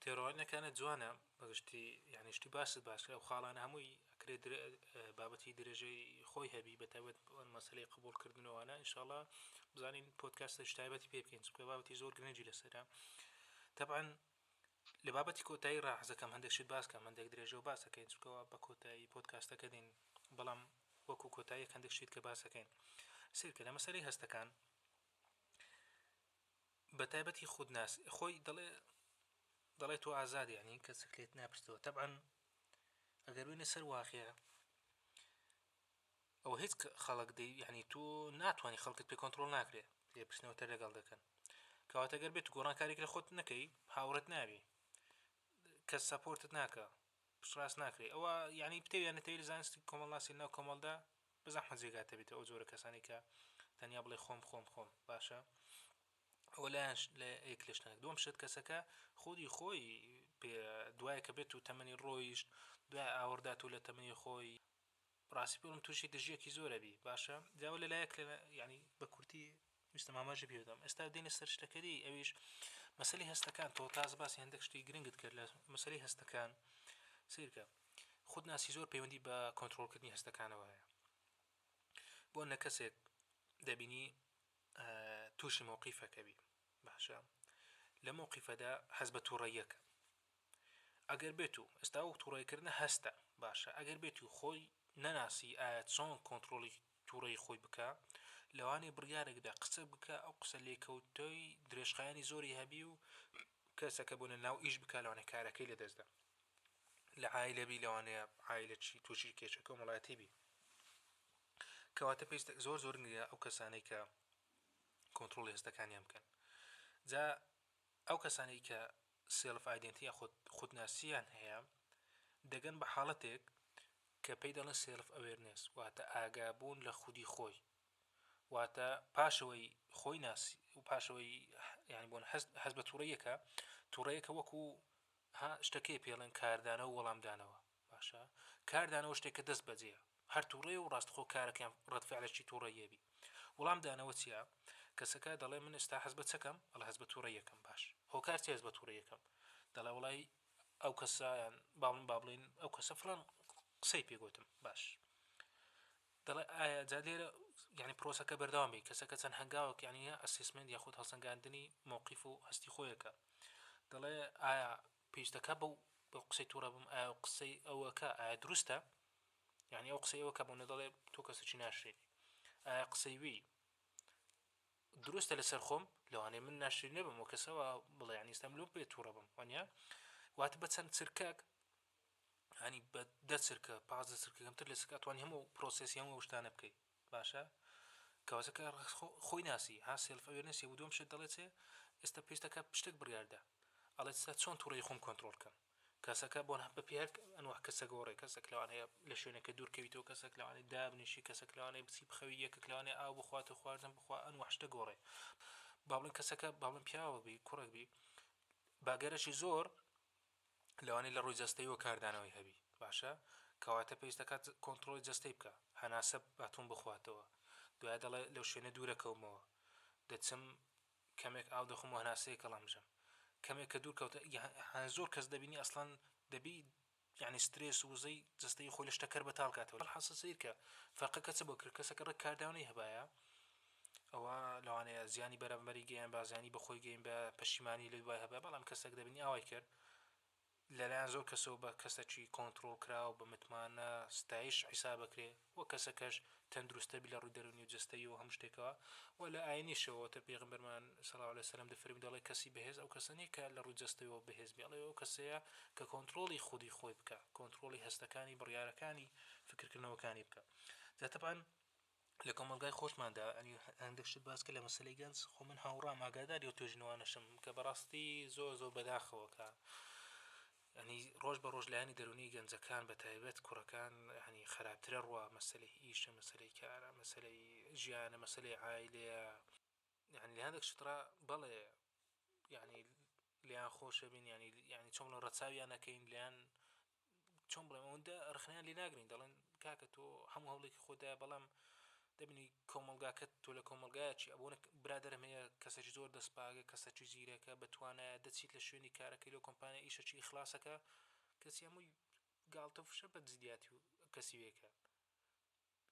تێڕوانینەکانت جوانە بەگشتی یعنی شتی باست باس کرد ئەو خاڵانە هەمووی ئەکرێ بابەتی درێژەی خۆی هەبی بە تایبەت مەسەلەی قبوڵکردنەوەە ئینشاءاللە بزانین پۆدکاستێکی تایبەتی پێ بکەین چونکە بابەتی زۆر گرنگی لەسەرە تەبعەن لە بابەتی کۆتایی ڕا حەزەکەم هەندێک شت باس کەم هەندێک درێژە و باس ئەکەین چونکە وا بە کۆتایی پۆدکاستەکە دێین بەڵام وەکو کۆتاییەک هەندێک شت کە باس ئەکەین سەیرکە لە مەسەلەی هەستەکان بە تایبەتی خودناس خۆی دەڵێ دەڵێ تۆ ئازادی یعنی کەسێک لێت ناپرسەوە تەبعەن ئەگەر بێنە سەر واقع ئەوە هیچ خەڵک دەی یعنی تۆ ناتوانانی خەڵکت پێ کۆنتترۆل ناکرێت لێپرسنەوەتە لەگەڵ دەکەن کەواتە گەر بێت گۆڕانکارێک لە خۆت نەکەی هاوڕێت نابی کەس support ت ناکە پشتڕاست ناکرێ ئەوە یعنی بتەوێ یان نەتەوێ لە زانستی کۆمەڵناسی ناو کۆمەڵدا بەزەحمەت جێگاتە بێتەوە ئەو جۆرە کەسانی کە تەنیا بڵێ خۆم خۆم خۆم باشە ئەوە لایەن لە یەک لە شتانێک دووەم شت کەسەکە خودی خۆی پێ دوای کە بێت و تەمەنی ڕۆیشت دوای ئاوڕدات و لە تەمەنی خۆی ڕاستی پێڵم تووشی دژیەکی زۆرە بی باشە جاوە لە لایەک لە ینی بە کورتی ویستم ئاماژە پێ بدەم ئێستا دێنە سەر شتەکەری ئەویش مەسەلی هەستەکان تۆ تاز باسی هەندێک شتی گرنگت کرد لە مەسەلی هەستەکان سیرکە خودناسی زۆر پەیوەندی بە کۆنترۆڵکردنی هەستەکانەوە هەیە بۆ نە کەسێک دەبینی تووشی مەوقیفەکە بی باشە لە مەوقیفەدا هەست بە تووڕەیەکە ئەگەر بێت و ئێستا وەک تووڕەیکردنە هەستە باشە ئەگەر بێت و خۆی نەناسی ئایا چۆن کۆنترۆڵی تووڕەی خۆی بکە لەوانەیە بڕیارێکدا قسە بکە ئەو قسە لێکەوتەی درێژخایەنی زۆری هەبی و کەسەکە بۆ ناو ئیش بکە لەوانەیە کارەکەی لەدەستدا لە عایلە بی لەوانەیە عایلە چی تووشی کێشە کۆمەڵایەتی بی کەواتە پێویستە زۆر زۆر گرنگە ئەو کەسانەی کە کۆنترۆڵی هەستەکانیان بکەن جا ئەو کەسانەی کە self identity یاخود خودناسییان هەیە دەگەن بە حاڵەتێک کە پێی دەڵێن self awareness واتە ئاگابوون لە خودی خۆی واتە پاشەوەی خۆی ناسی و پاشەوەی یانی بۆن هەست بە تووڕەیەکە تووڕەیەکە وەکو ها شتەکەی پێڵێن کاردانەوە وەڵامدانەوە باشە کاردانەوە شتێکە دەست بەجێیە هەر توڕەیە و ڕاستخۆ کارەکەیان ڕەد فعلەکی توڕەییە بی وڵام دانەوە چیە کەسەکە دەڵێ من ئێستا حەز بە چەکەم ئەڵێ حەز بە توڕەیەکەم باش هۆکار چیە حەز بە توڕەیەکەم دەڵێ وڵی ئەو کەسە یان باڵم با بڵین ئەو کەسە فلان قسەی پێگوتم باش دەڵێ ئایا جا لێرە یعنی پرۆسەکە بەردەوام بی کەسەکە چەند هەنگاوێک یعنی assessment یاخود هەڵسەنگاندنی مەوقیف و هەستی خۆیەکە دەڵێ ئایا پێویستەکە بەو بەو قسەی توڕە بم ئایا قسەی ئەوەکە ئایا دروستە یعنی ئەو قسەی ئەوەکە بۆ نەدەڵێ تۆ کەسێکی ناشرینی ئایا قسەی وی دروستە لەسەر خۆم لەوانەیە من ناشرین نەبم و کەسەوە بڵێ یعنی ئێستا لۆم پێ توڕە بم وانە واتە بە چەند چرکەک ینی بە دە چرکە 15 چرکە کەمتر لە چرکە ئەتوانی هەموو پرۆسێسی هەموو شتانە بکەیت باشە کەواتە کە خۆی ناسی ها self awareness ی دووەم شت دەڵێ چێ ئێستا پێویستەکە شتێک بڕیاردا ئەڵێ ستا چۆن توڕەی خۆم کۆنترۆڵ کەم کەسەکە بۆن بە پێ هەر ئەنوە کەسە گۆڕێ کەسێک لەوانەیە لە شوێنەکە دوور کەویتەوە کەسێک لەوانەیە دابنیشی کەسێک لەوانەیە بچی بخەوی یەکێک لەوانەیە ئاو بخوات و خواردن بخوا ئەنوە شتە گۆڕێ با بڵێن کەسەکە با بڵێن پیاوە بی کوڕێک بی باگەرەکی زۆر لەوانەیە لە ڕووی جەستەیەوە کاردانەوەی هەبی باشە کەواتە پێویست دەکات کۆنتڕۆڵی جەستەی بکە هەناسە باتوم بخواتەوە دوای دەڵێ لەو شوێنە دوورەکەومەوە دەچم کەمێک ئاو دەخۆم و هەناسەیەک هەڵەمژم. کەمێک کە دوور کەوتە یان زۆر کەس دەبینی ئەسڵەن دەبی یعنی سترێس و وزەی جەستەی خۆی لە شتەکەر بەتاڵ کاتەوە. حەسە سەیرکە فەرقەکە چ بۆ کرد کەسەکە ڕێک کاردانەوەی هەبایە ئەوە لەوانەیە زیانی بەرامبەری گەیان با زیانی بەخۆی گەین بە پەشیمانی لە دوای هەبا بەڵام کەسێک دەبینی ئاوای کرد لەلایەن زۆر کەسەوە بە کەسەکی کۆنترۆڵکراو بە متمانە ستایش حیساب ئەکرێ و کەسەکەش تەندروستتر بی لە ڕووی دەروونی و جەستەیی و هەموو شتێکەوە و لە ئاینیشەوە واتە پێغەمبەرمان صلی اللە علیە وسلم دەفەرموو دەڵێ کەسی بەهێز ئەو کەسە نیە کە لە ڕووی جەستەیەوە بەهێز بی ئەڵێ ئەو کەسەیە کە کۆنترۆڵی خودی خۆی بکا کۆنترۆڵی هەستەکانی بڕیارەکانی فکرکردنەوەکانی بکا جا تەبعەن لە کۆمەڵگای خۆشماندا ئەنی هەندێک شت باس کرد لە مەسەلەی گەنج خۆ من هاوڕام ئاگاداری ئەو توێژینەوانەشم کە بەڕاستی زۆر زۆر بەداخەوە کە ینی ڕۆژ بە ڕۆژ لایەنی دەرونی گەنجەکان بە تایبەت کوڕەکان ینی خراپترە ڕوا مەسەلەی ئیشە مەسەلەی کارە مەسەلەی ژیانە مەسەلەی عایلەیە یعنی لە هەندێک شتڕا بەڵێ یعنی لێیان خۆشە بین یعنی یعنی چۆن بڵێن ڕەچاویان نەکەین لێیان چۆن بڵێم ئەوەندە ڕخنیان لێ ناگرین دەڵێن کاکە تۆ هەموو هەوڵێکی خۆدا بەڵام دەبینی کۆمەڵگاکەت تۆ لە کۆمەڵگایەکی ئەبوون برادرم هەیە کەسێکی زۆر دەستپاگە کەسێکی زیرەکە بەتوانایە دەچیت لە شوێنی کارەکەی لەو کۆمپانیا ئیشەکی ئیخلاسەکە کەسی هەمووی گاڵتە و فشە بە جدیاتی و کەسی وێکە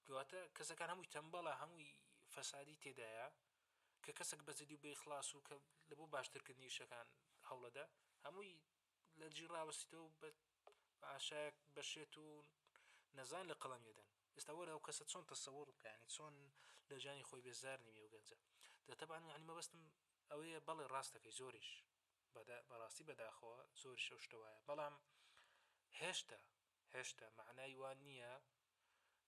کەواتە کەسەکان هەمووی تەمبەڵە هەمووی فەسادی تێدایە کە کەسێک بە جدی و بە ئیخلاس و کە لە بۆ باشترکردنی ئیشەکان هەوڵەدا هەمووی لە جی ڕاوەستیتەوە بە ئاشایەک بە شێت و نەزان لە قەڵەم یەدەن ئێستا وەرە ئەو کەسە چۆن تەسەوڕ بکە ینی چۆن لە ژیانی خۆی بێزار نیوی ئەو گەنجە دە تەبعەن یعنی مەبەستم ئەوەیە بەڵێ ڕاستەکەی زۆریش بەڕاستی بەداخەوە زۆریش ئەو شتە وایە بەڵام هێشتا هێشتا مەعنای وا نییە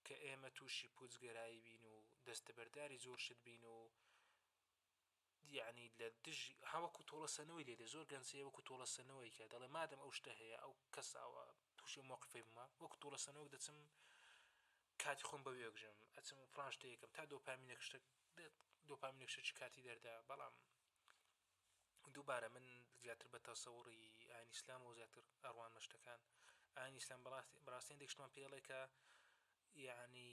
کە ئێمە تووشی پوچگەرایی بین و دەستەبەرداری زۆر شت بین و یعنی لە دژی ها وەکو تۆڵەسەنەوەی لێ دێ زۆر گەنج هەیە وەکو تۆڵەسەنەوەی کە دەڵێ مادەم ئەو شتە هەیە ئەو کەس ئەوە تووشی ئەو مەوقفەی بوومە وەکو تۆڵەسەنەوەک دەچم کاتی خۆم بەوێ ئەگژم ئەچم فڵان شتێکم تا دۆپامینێک شتێک دۆپامینێک شتێکی کاتی دەردا بەڵام دووبارە من زیاتر بە تەسەوڕی ئاین ئیسلام و زیاتر ئەڕوانمە شتەکان ئاین ئیسلام بەڕاستی هەندێک شتمان پێڵێ کە یعنی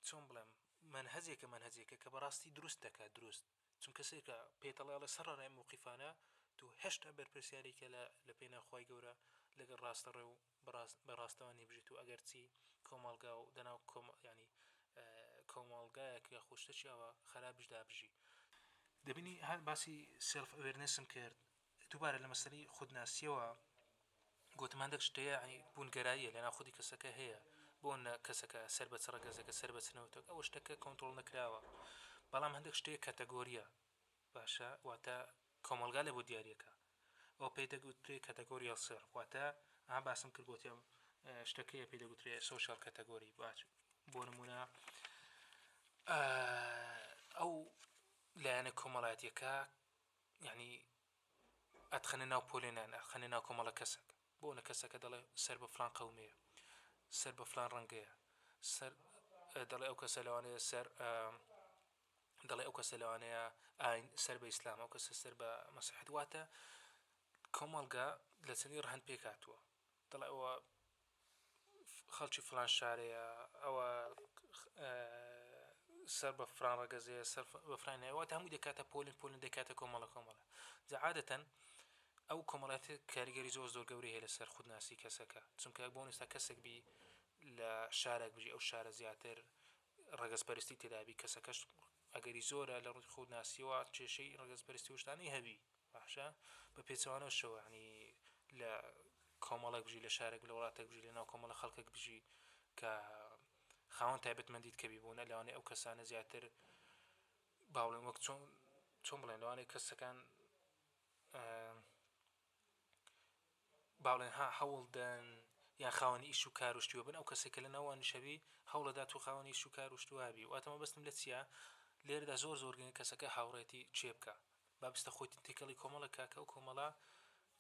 چۆن بڵێم مەنهەجێکە مەنهەجێکە کە بەڕاستی دروست دەکات دروست چونکە سێکە پێتەڵێڵێ سەر ڕای موقیفانە تو هێشتا بەرپرسیارێکە لە لە پێنا خوای گەورە لەگەڵ ڕاستە ڕێ و بە ڕاستەوانی بژیت و ئەگەرچی کۆمەڵگا و دەناو کۆم ینی کۆمەڵگایەک یاخود شتێکی ئاوا خەراپیشدا بژی. دەبینی هەر باسی self awareness م کرد دووبارە لە مەسەلەی خودناسیەوە گوتم هەندێک شت هەیە یعنی بوونگەراییە لەناو خودی کەسەکە هەیە بۆ نە کەسەکە سەر بە چ ڕەگەزێکە سەر بە چ نەوتێک ئەوە شتەکە کۆنترۆڵ نەکراوە بەڵام هەندێک شت هەیە کەتەگۆریە باشە واتە کۆمەڵگا لە بۆ دیاریەکە ئەو پێی دەگوترێ categorial self واتە ئا باسم کرد گوتیان شتەکەیە پێی دەگوترێ social category باش بۆ نمونە ئەو لایەنە کۆمەڵایەتیەکە یعنی ئەتخەنە ناو پۆلێنان ئەخەنە ناو کۆمەڵە کەسێک بۆ نە کەسەکە دەڵێ سەر بە فلان قەومەیە سەر بە فلان ڕەنگەیە سەر دەڵێ ئەو کەسە لەوانەیە سەر دەڵێ ئەو کەسە لەوانەیە ئاین سەر بە ئیسلام ئەو کەسە سەر بە مەسیحیت واتە کۆمەڵگا لە چەندین ڕەهەند پێک هاتووە دەڵێ ئەوە خەڵکی فلان شارەیە ئەوە سەر بە فران ڕەگەزەیە سەر بە فران واتە هەمووی دەکاتە پۆلن پۆلن دەکاتە کۆمەڵە کۆمەڵە جا عادەتەن ئەو کۆمەڵایەتی کاریگەری زۆر زۆر گەورەی هەیە لەسەر خودناسی کەسەکە چونکە بۆ نستا کەسێک بی لە شارێک بژی ئەو شارە زیاتر ڕەگەزپەرستی تێدابی کەسەکەش ئەگەری زۆرە لە ڕووی خودناسیەوە کێشەی ڕەگەزپەرستی و شتانەی هەبی باشە بە پێچەوانەشەوە ینی لە کۆمەڵێک بژی لە شارێک لە وڵاتێک بژی لە ناو کۆمەڵە خەڵکێک بژی کە خاوەن تایبەتمەندیت کەبی بوونە لەوانەیە ئەو کەسانە زیاتر با بڵێن وەک چۆن چۆن بڵێن لەوانەیە کەسەکان با بڵێن ها هەوڵدەن یان خاوەنی ئیش و کار و شتی وە بن ئەو کەسێک کە لە ناوانیش هەبی هەوڵەدات و خاوەنی ئیش و کار و شتی وابی واتە مەبەستم لە چییە لێرەدا زۆر زۆر گرنگە کەسەکە هاوڕێتی چێ بکە با بستە خۆی تێکەڵی کۆمەڵێک کا کە ئەو کۆمەڵە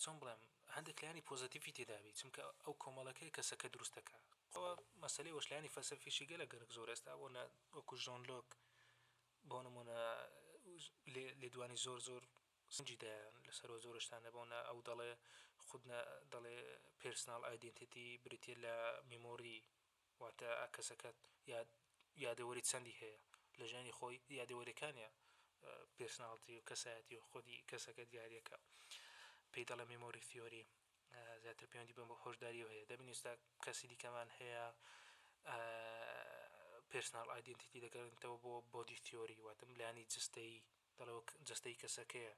چۆن بڵێم هەندێک لایەنی پۆزەتیفی تێدابی چونکە ئەو کۆمەڵەکەی کەسەکە دروست دەکا ئەوە مەسەلەی وەش لایەنی فەلسەفیشی گەلە گەرەک زۆر ئێستا بۆ نە وەکو ژۆن لۆک بۆ نمونە لێدوانی زۆر زۆر سنجی دایان لەسەرەوە زۆر شتانە بۆ نە ئەو دەڵێ خود نە دەڵێ personal identity بریتە لە memory واتە کەسەکە یادەوەری چەندی هەیە لە ژیانی خۆی یادەوەریەکانیە personality و کەسایەتی و خودی کەسەکە دیاریەکە پێی دەڵێ memory theory زیاتر پەیوەندی بە هۆشداریەوە هەیە دەبینی ئێستا کەسی دیکەمان هەیە personal identity دەگەڕێنێتەوە بۆ body theory واتە لایەنی جستەیی دەڵێ وەک جەستەی کەسەکەیە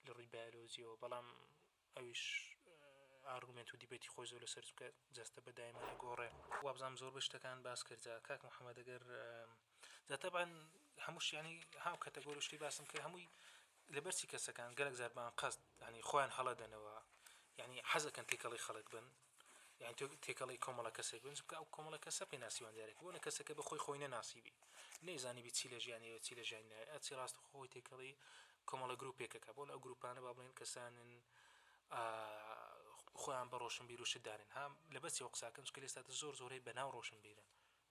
لە ڕووی بایۆلۆجیەوە بەڵام ئەویش argument و debate ی خۆی زۆر لەسەر چونکە جەستە بە دایمە ئەگۆڕێ. وابزانم زۆربەی شتەکان باس کرد جا کاک محمد ئەگەر جا تەبعەن هەموو شیانی هاو category شتی باسم کرد هەمووی لەبەرچی کەسەکان گەلەک جار بە ئەنقەست یانی خۆیان هەڵەدەنەوە یانی حەزەکەن تێکەڵی خەڵک بن یانی تۆ تێکەڵی کۆمەڵە کەسێک بن چونکە ئەو کۆمەڵە کەسە پێناسیوان دیارێک بۆنە کەسەکە بە خۆی خۆی نەناسیبی نەیزانیبی چی لە ژیانیەوە چی لە ژیانی ناوێ ئەچی ڕاست خۆی تێکەڵی کۆمەڵە گروپێکەکە بۆن ئەو گروپانە با بڵێن کەسانن خۆیان بە ڕۆشنبیر و شت دانێن ها لەبەر چیەوە قساکەم چونکە لێستا زۆر زۆرەی بەناو ڕۆشنبیرن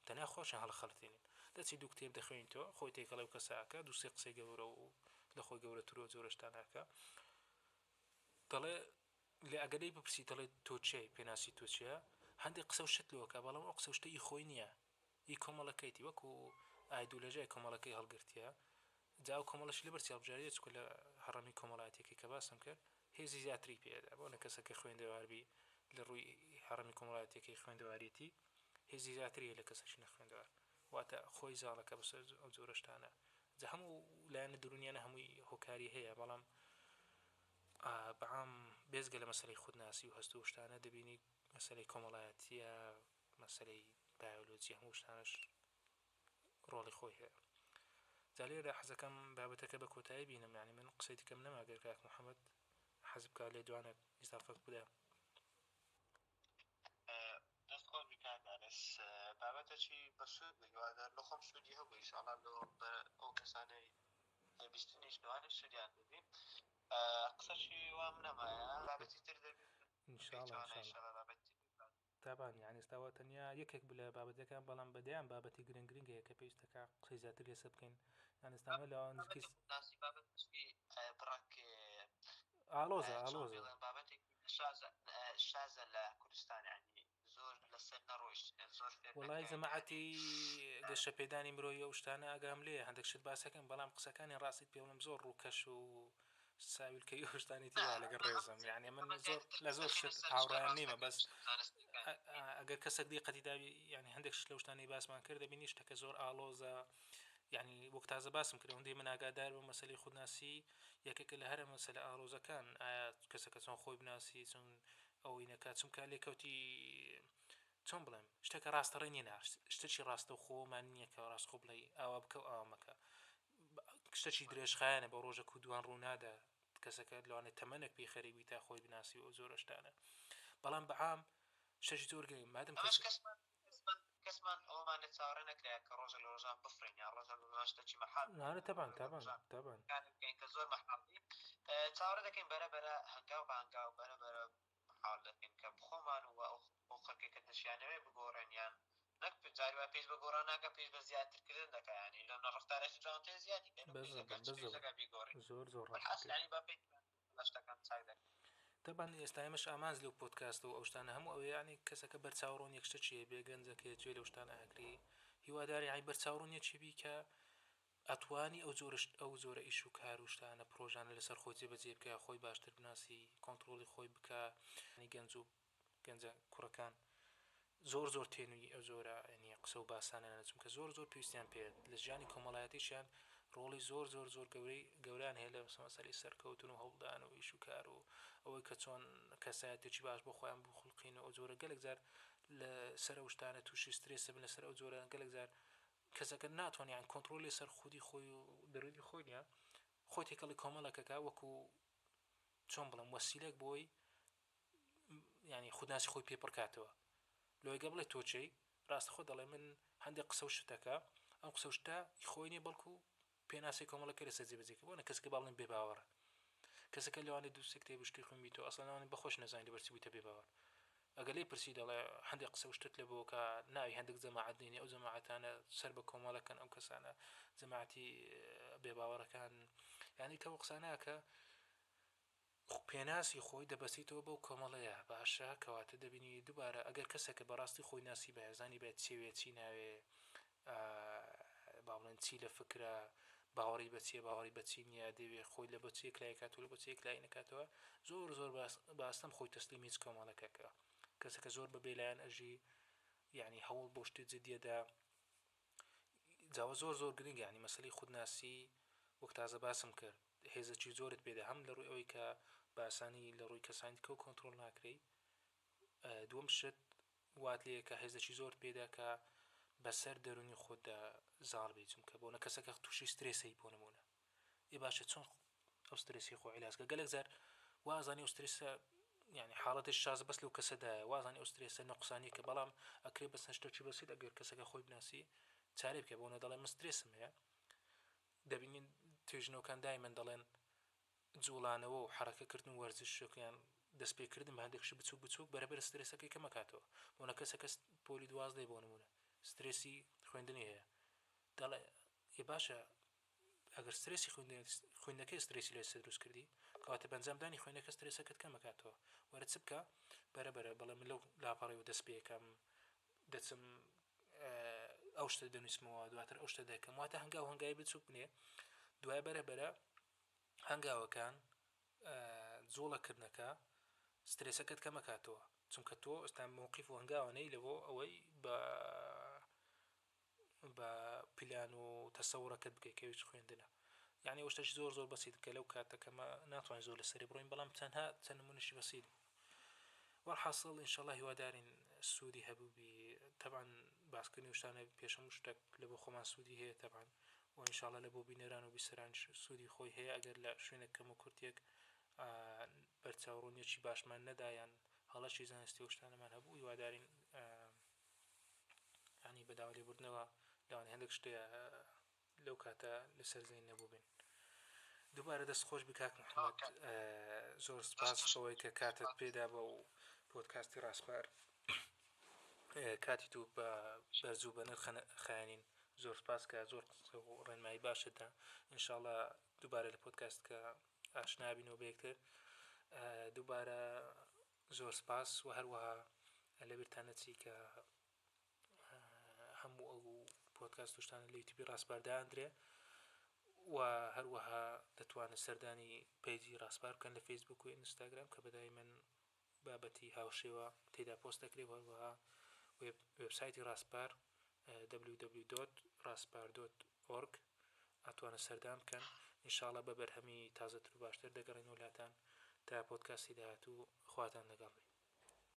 تەنیا خۆشیان هەڵەخەڵەتێنن دەچی دوو کتێب دەخوێنیتەوە خۆی تێکەڵی و کەساکە دوو سێ قسەی گەورە و لە خۆی گەورەتر و جۆرە شتانەکە دەڵێ لێ ئەگەر لێی بپرسی دەڵێ تۆ کێی پێناسی تۆ چییە هەندێک قسە و شت لۆکە بەڵام ئەو قسە و شتە ئی خۆی نییە ئی کۆمەڵەکەیتی وەکو ئایدۆلۆژیای کۆمەڵەکەی هەڵگرتیە جا ئەو کۆمەڵەشی لەبەر چی هەڵبژاردیە چونکە لە هەڕەمی کۆمەڵایەتیەکەی کە باسم کرد هێزی زیاتری پێدا بۆ نە کەسەکە خوێندەوار بی لە ڕووی هەڕەمی کۆمەڵایەتیەکەی خوێندەواریەتی هێزی زیاتری هەیە لە کەسەکی نەخوێندەوار واتە خۆی زاڵەکە بەسەر ئەو جۆرە شتانە جا هەموو لایەنە دەروونیانە هەمووی هۆکاری هەیە بەڵام بەعام بێزگە لە مەسەلەی خودناسی و هەست و شتانە دەبینی مەسەلەی کۆمەڵایەتیە مەسەلەی بایۆلۆجی هەموو شتانەش ڕۆڵی خۆی هەیە جا لێرە حەزەکەم بابەتەکە بە کۆتایی بینم یعنی من قسەی دیکەم نەما گەر کاک محەممەد حەز بکات لێدوانێک ئیزافەک بدا. دەست خۆش بی کاک ئەنەس بابەتەکی بەسوود بوو هیوادار لۆ خۆم سوودی هەبوو ئیشاڵا لۆ ئەو کەسانەی دەبیستنیش لەوانەیە سوودیان پێ بی قسەشی وام نەمایە بابەتی تر دەبی ئینشاڵا ئینشاڵا بابەتی تابان یانی ئێستا ئەوە تەنیا یەکێک بوو لە بابەتەکان بەڵام بە دەیان بابەتی گرنگ گرنگ هەیە کە پێویستە کە قسەی زیاتر لەسەر بکەین یان ئێستا ئەمە لە نزیکەی بابەتی خودناسی بابەتێکی بڕەک ئاڵۆزە چۆن ئاڵۆزە بڵێم بابەتێکی شازە شازە لە کوردستان یانی زۆر لەسەر نەڕۆیشتن زۆر فێر وەڵای نەکراین یانی جەماعەتی گەشەپێدانی مرۆیی ئەو شتانە ئاگام لێیە هەندێک شت باسەکەن بەڵام قسەکانی ڕاستیت پێ بڵێم زۆر ڕووکەش و ساویلکەی ئەو شتانی نا تیا لەگەڵ ئەمە ڕێزم یعنی من ئەمە زۆر زیاتر لە زۆر دەخەینە شت سەر شتە هاوڕایان نیمە ڕاستەکان بەس شتە زانستیەکان ئەگەر کەسێک دیقەتی دابی یعنی هەندێک شت لەو شتانەی باسمان کرد دەبینی شتەکە زۆر ئاڵۆزە یعنی وەک تازە باسم کرد ئەوەندەی من ئاگادار بم مەسەلەی خودناسی یەکێکە لە هەرە مەسەلە ئاڵۆزەکان ئایا کەسەکە چۆن خۆی بناسی چۆن ئەوەی نەکات چونکە لێکەوتی چۆن بڵێم شتەکە ڕاستەڕێ نییە نا شتێکی ڕاستەوخۆمان نییە کە ڕاستخۆ بڵێ ئاوا بکە و ئاوا مەکە شتێکی درێژخایەنە بە ڕۆژەک و دوان ڕوونادا کەسەکە لەوانەیە تەمەنێک پێی خەریک بی تا خۆی بناسی و ئەو جۆرە شتانە بەڵام بەعام شتێکی زۆر گرنگ مادەم ئەمەش کەس کەسمان کەسمان کەسمان ئەوەمان لێ چاوەڕێ نەکرایە کە ڕۆژێک لە ڕۆژان بفڕین یان ڕۆژێک لە ڕۆژان شتێکی مەحاڵ بێ نانە تەبان ڕۆژێک لە تەبان ڕۆژان تەبان کارێک بکەین کە زۆر مەحاڵ بی چاوەڕێ دەکەین بەرە بەرە هەنگاو بە هەنگاو بەرە بەرە مەحاڵ دەکەین کە خۆمان و ئەو ئەو خەڵکەی کە دەشیانەوێ بگۆڕێن یان نەک جاری وایە پێویست بە گۆڕان ناکا پێویست بە زیاترکردن دەکا یانی لەو ڕەفتارێکی جوانتر زیادی کەین و پێویست بزبط دەکا چ پێویست بزبط دەکا بیگۆڕین زۆر زۆر ڕاست وەلحاسڵ دەکەی. یانی با پێی لە شتەکان چاک دەکەین. تەبعەن ئێستا ئێمەش ئامانج لەو پۆدکاستە و ئەو شتانە هەموو ئەوەیە یانی کەسەکە بەرچاوڕوون یەک شتە چیە بێ گەنجەکەیە گوێ لەو شتانە ئەگری هیوادارین یانی بەرچاوڕوون یەکێ بی کە ئەتوانی ئەو جۆرە شت ئەو جۆرە ئیش و کار و شتانە پرۆژانە لەسەر خۆی جێبەجێ بکا خۆی باشتر بناسی کۆنتڕۆڵی خۆی بکا یانی گەنج و گەنجە کوڕەکان زۆر زۆر تێنووی ئەو جۆرە یانی قسە و باسانەنە چونکە زۆر زۆر پێویستیان پێیە لە ژیانی کۆمەڵایەتیشیان ڕۆڵی زۆر زۆر زۆر گەورەی گەورەیان هەیە لە مەسەلەی سەرکەوتن و هەوڵدان و ئیش و کار و ئەوەی کە چۆن کەسایەتێکی باش بۆ خۆیان بخوڵقین و ئەو جۆرە گەلێک جار لە سەر ئەو شتانە تووشی سترێس بن لەسەر ئەو جۆرە گەلێک جار کەسەکە ناتوانێت یان کۆنتڕۆلی سەر خودی خۆی و دەروونی خۆی نییە خۆی تێکەڵی کۆمەڵێکەکە وەکو چۆن بڵێم وەسیلێک بۆی یانی خودناسی خۆی پێ پڕکاتەوە لۆیگە بڵێ تۆ چێی ڕاستە خۆ دەڵێ من هەندێک قسە و شتەکە ئەم قسە و شتە خۆی نیە بەڵکو پێناسەی کۆمەڵەکە لەسەر جێبەجێ کرد بۆ نە کەسەکە با بڵێن بێ باوەڕە کەسەکە لەوانەیە دوو سێ کتێب و شتی خوێنبیتەوە ئەسڵەن لەوانەیە بەخۆش نەزانی لەبەر چی بوویتە بێ باوەڕ ئەگەر لێی پرسی دەڵێ هەندێک قسە و شتت لە بۆ کە ناوی هەندێک جەماعەت دێنی ئەو جەماعەتانە سەر بە کۆمەڵەکەن ئەو کەسانە جەماعەتی بێ باوەڕەکان یعنی کە ئەو قسانە کە پێناسی خۆی دەبەستیتەوە بەو کۆمەڵەیە باشە کەواتە دەبینی دووبارە ئەگەر کەسێکە بەڕاستی خۆی ناسیبایە زانیبایە چیەوێ چی ناوێ با بڵێن چی لە فکرە باوەڕی بە چیە باوەڕی بە چی نییە دەیەوێ خۆی لە بۆ چ یەکلایی کاتەوە لە بۆ چ یەکلایی نەکاتەوە زۆر زۆر بە ئاستەم خۆی تەسلیمی هیچ کۆمەڵێک ئەکا کەسەکە زۆر بە بێلایەن ئەژی یعنی هەوڵ بۆ شتی جدیەدا جاوە زۆر زۆر گرنگە یعنی مەسەلەی خودناسی وەک تازە باسم کرد هێزەکی زۆرت پێدا هەم لە ڕووی ئەوەی کە بە ئاسانی لە ڕووی کەسانی دیکەوە کۆنترۆڵ ناکرێی دووەم شت وات لێیە کە هێزەکی زۆرت پێدا کە بەسەر دەروونی خۆتدا زاڵ بی چونکە بۆنە کەسەکە تووشی سترێسەی بۆ نموونە ئێ باشە چۆن ئەو سترێسی خۆ عیلاج کە گەلێک جار وازانی ئەو سترێسە یعنی حاڵەتێک شازە بەس لەو کەسەدایە وازانی ئەو سترێسە نەقسانیەکە بەڵام ئەکرێ بەس شتێکی بەسیت ئەگەر کەسەکە خۆی بناسی چارەی بکە بۆنە دەڵێ من سترێسم هەیە دەبینین توێژینەوەکان دایمەن دەڵێن جوڵانەوە و حەڕەکەکردن و وەرزشەکەیان دەستپێکردن بە هەندێک شت بچوک بچوک بەرەبەرە سترێسەکەی کەمەکاتەوە بۆنە کەسەکە پۆلی دوازدەی بۆ نمونە سترێسی خوێندنی هەیە دەڵێ ئێ باشە ئەگەر سترێسی خوێندنەکەی سترێسی لێ دروست کردی کەواتە بەنجامدانی خوێندنەکە سترێسەکەت کەمەکاتەوە وەرە چ بکە بەرە بەرە بەڵێ من لەو لاپەڕەوە دەست پێکەم دەچم ئەو شتە دەنووسمەوە دواتر ئەو شتە دەکەم واتە هەنگاو هەنگاوی بچوک بنێ دوای بەرە بەرە هەنگاوەکان جوڵەکردنەکە سترێسەکەت کەمەکاتەوە چونکە تۆ ئێستا مەوقیف و هەنگاوانەی لە بۆ ئەوەی بە بە پلان و تەسەوڕەکەت بکەی کە هیچ خوێندنە یعنی ئەو شتەش زۆر زۆر بەسیت کە لەو کاتە کەمە ناتوانین زۆر لەسەری بڕۆین بەڵام تەنها چەند نمونەشی بەسیت بوو وەلحاسڵ ئینشەڵا هیوادارین سوودی هەبووبی تەبعەن باسکردنی ئەو شتانە پێش هەموو شتێک لە بۆ خۆمان سوودی هەیە تەبعەن و ئینشاڵا لە بۆ بینەران و بیسەرانیش سوودی خۆی هەیە ئەگەر لە شوێنێک کەم و کورتێک بەرچاوڕوونیەکی باشمان نەدا یان هەڵەشی زانستی و شتانەمان هەبوو هیوادارین ینی بەداوا لێبوردنەوە لەوانەیە هەندێک شتێ لەو کاتە لەسەر زەین نەبووبین دووبارە دەست خۆش بی کاک محمد زۆر سپاس بەوەی کە کاتت پێدا بە و پۆدکاستی ڕاسپار کاتی تو بە بەرز و بەنرخ خایەنین زۆر سپاس کە زۆر قسە و ڕێنمایی باشت دا ئینشاءاللە دووبارە لە پۆدکاست کە ئاشنابینەوە بە یەکتر دووبارە زۆر سپاس و هەروەها لەبیرتان نەچی کە هەموو ئەو پۆدکاست و شتانە لە یوتیوبی ڕاسپار داندرێ و هەروەها دەتوانن سەردانی پەیجی ڕاسپار بکەن لە فەیسبوک و ئینستاگرام کە بەدای من بابەتی هاوشێوە تێدا پۆست دەکرێت و هەروەها وێبسایتی ڕاسپار www.raspar.org ئەتوانن سەردان بکەن ئینشاءاللە بە بەرهەمی تازەتر و باشتر دەگەڕێنەوە لاتان تا پۆدکاستی داهاتوو خواتان لەگەڵ بێ.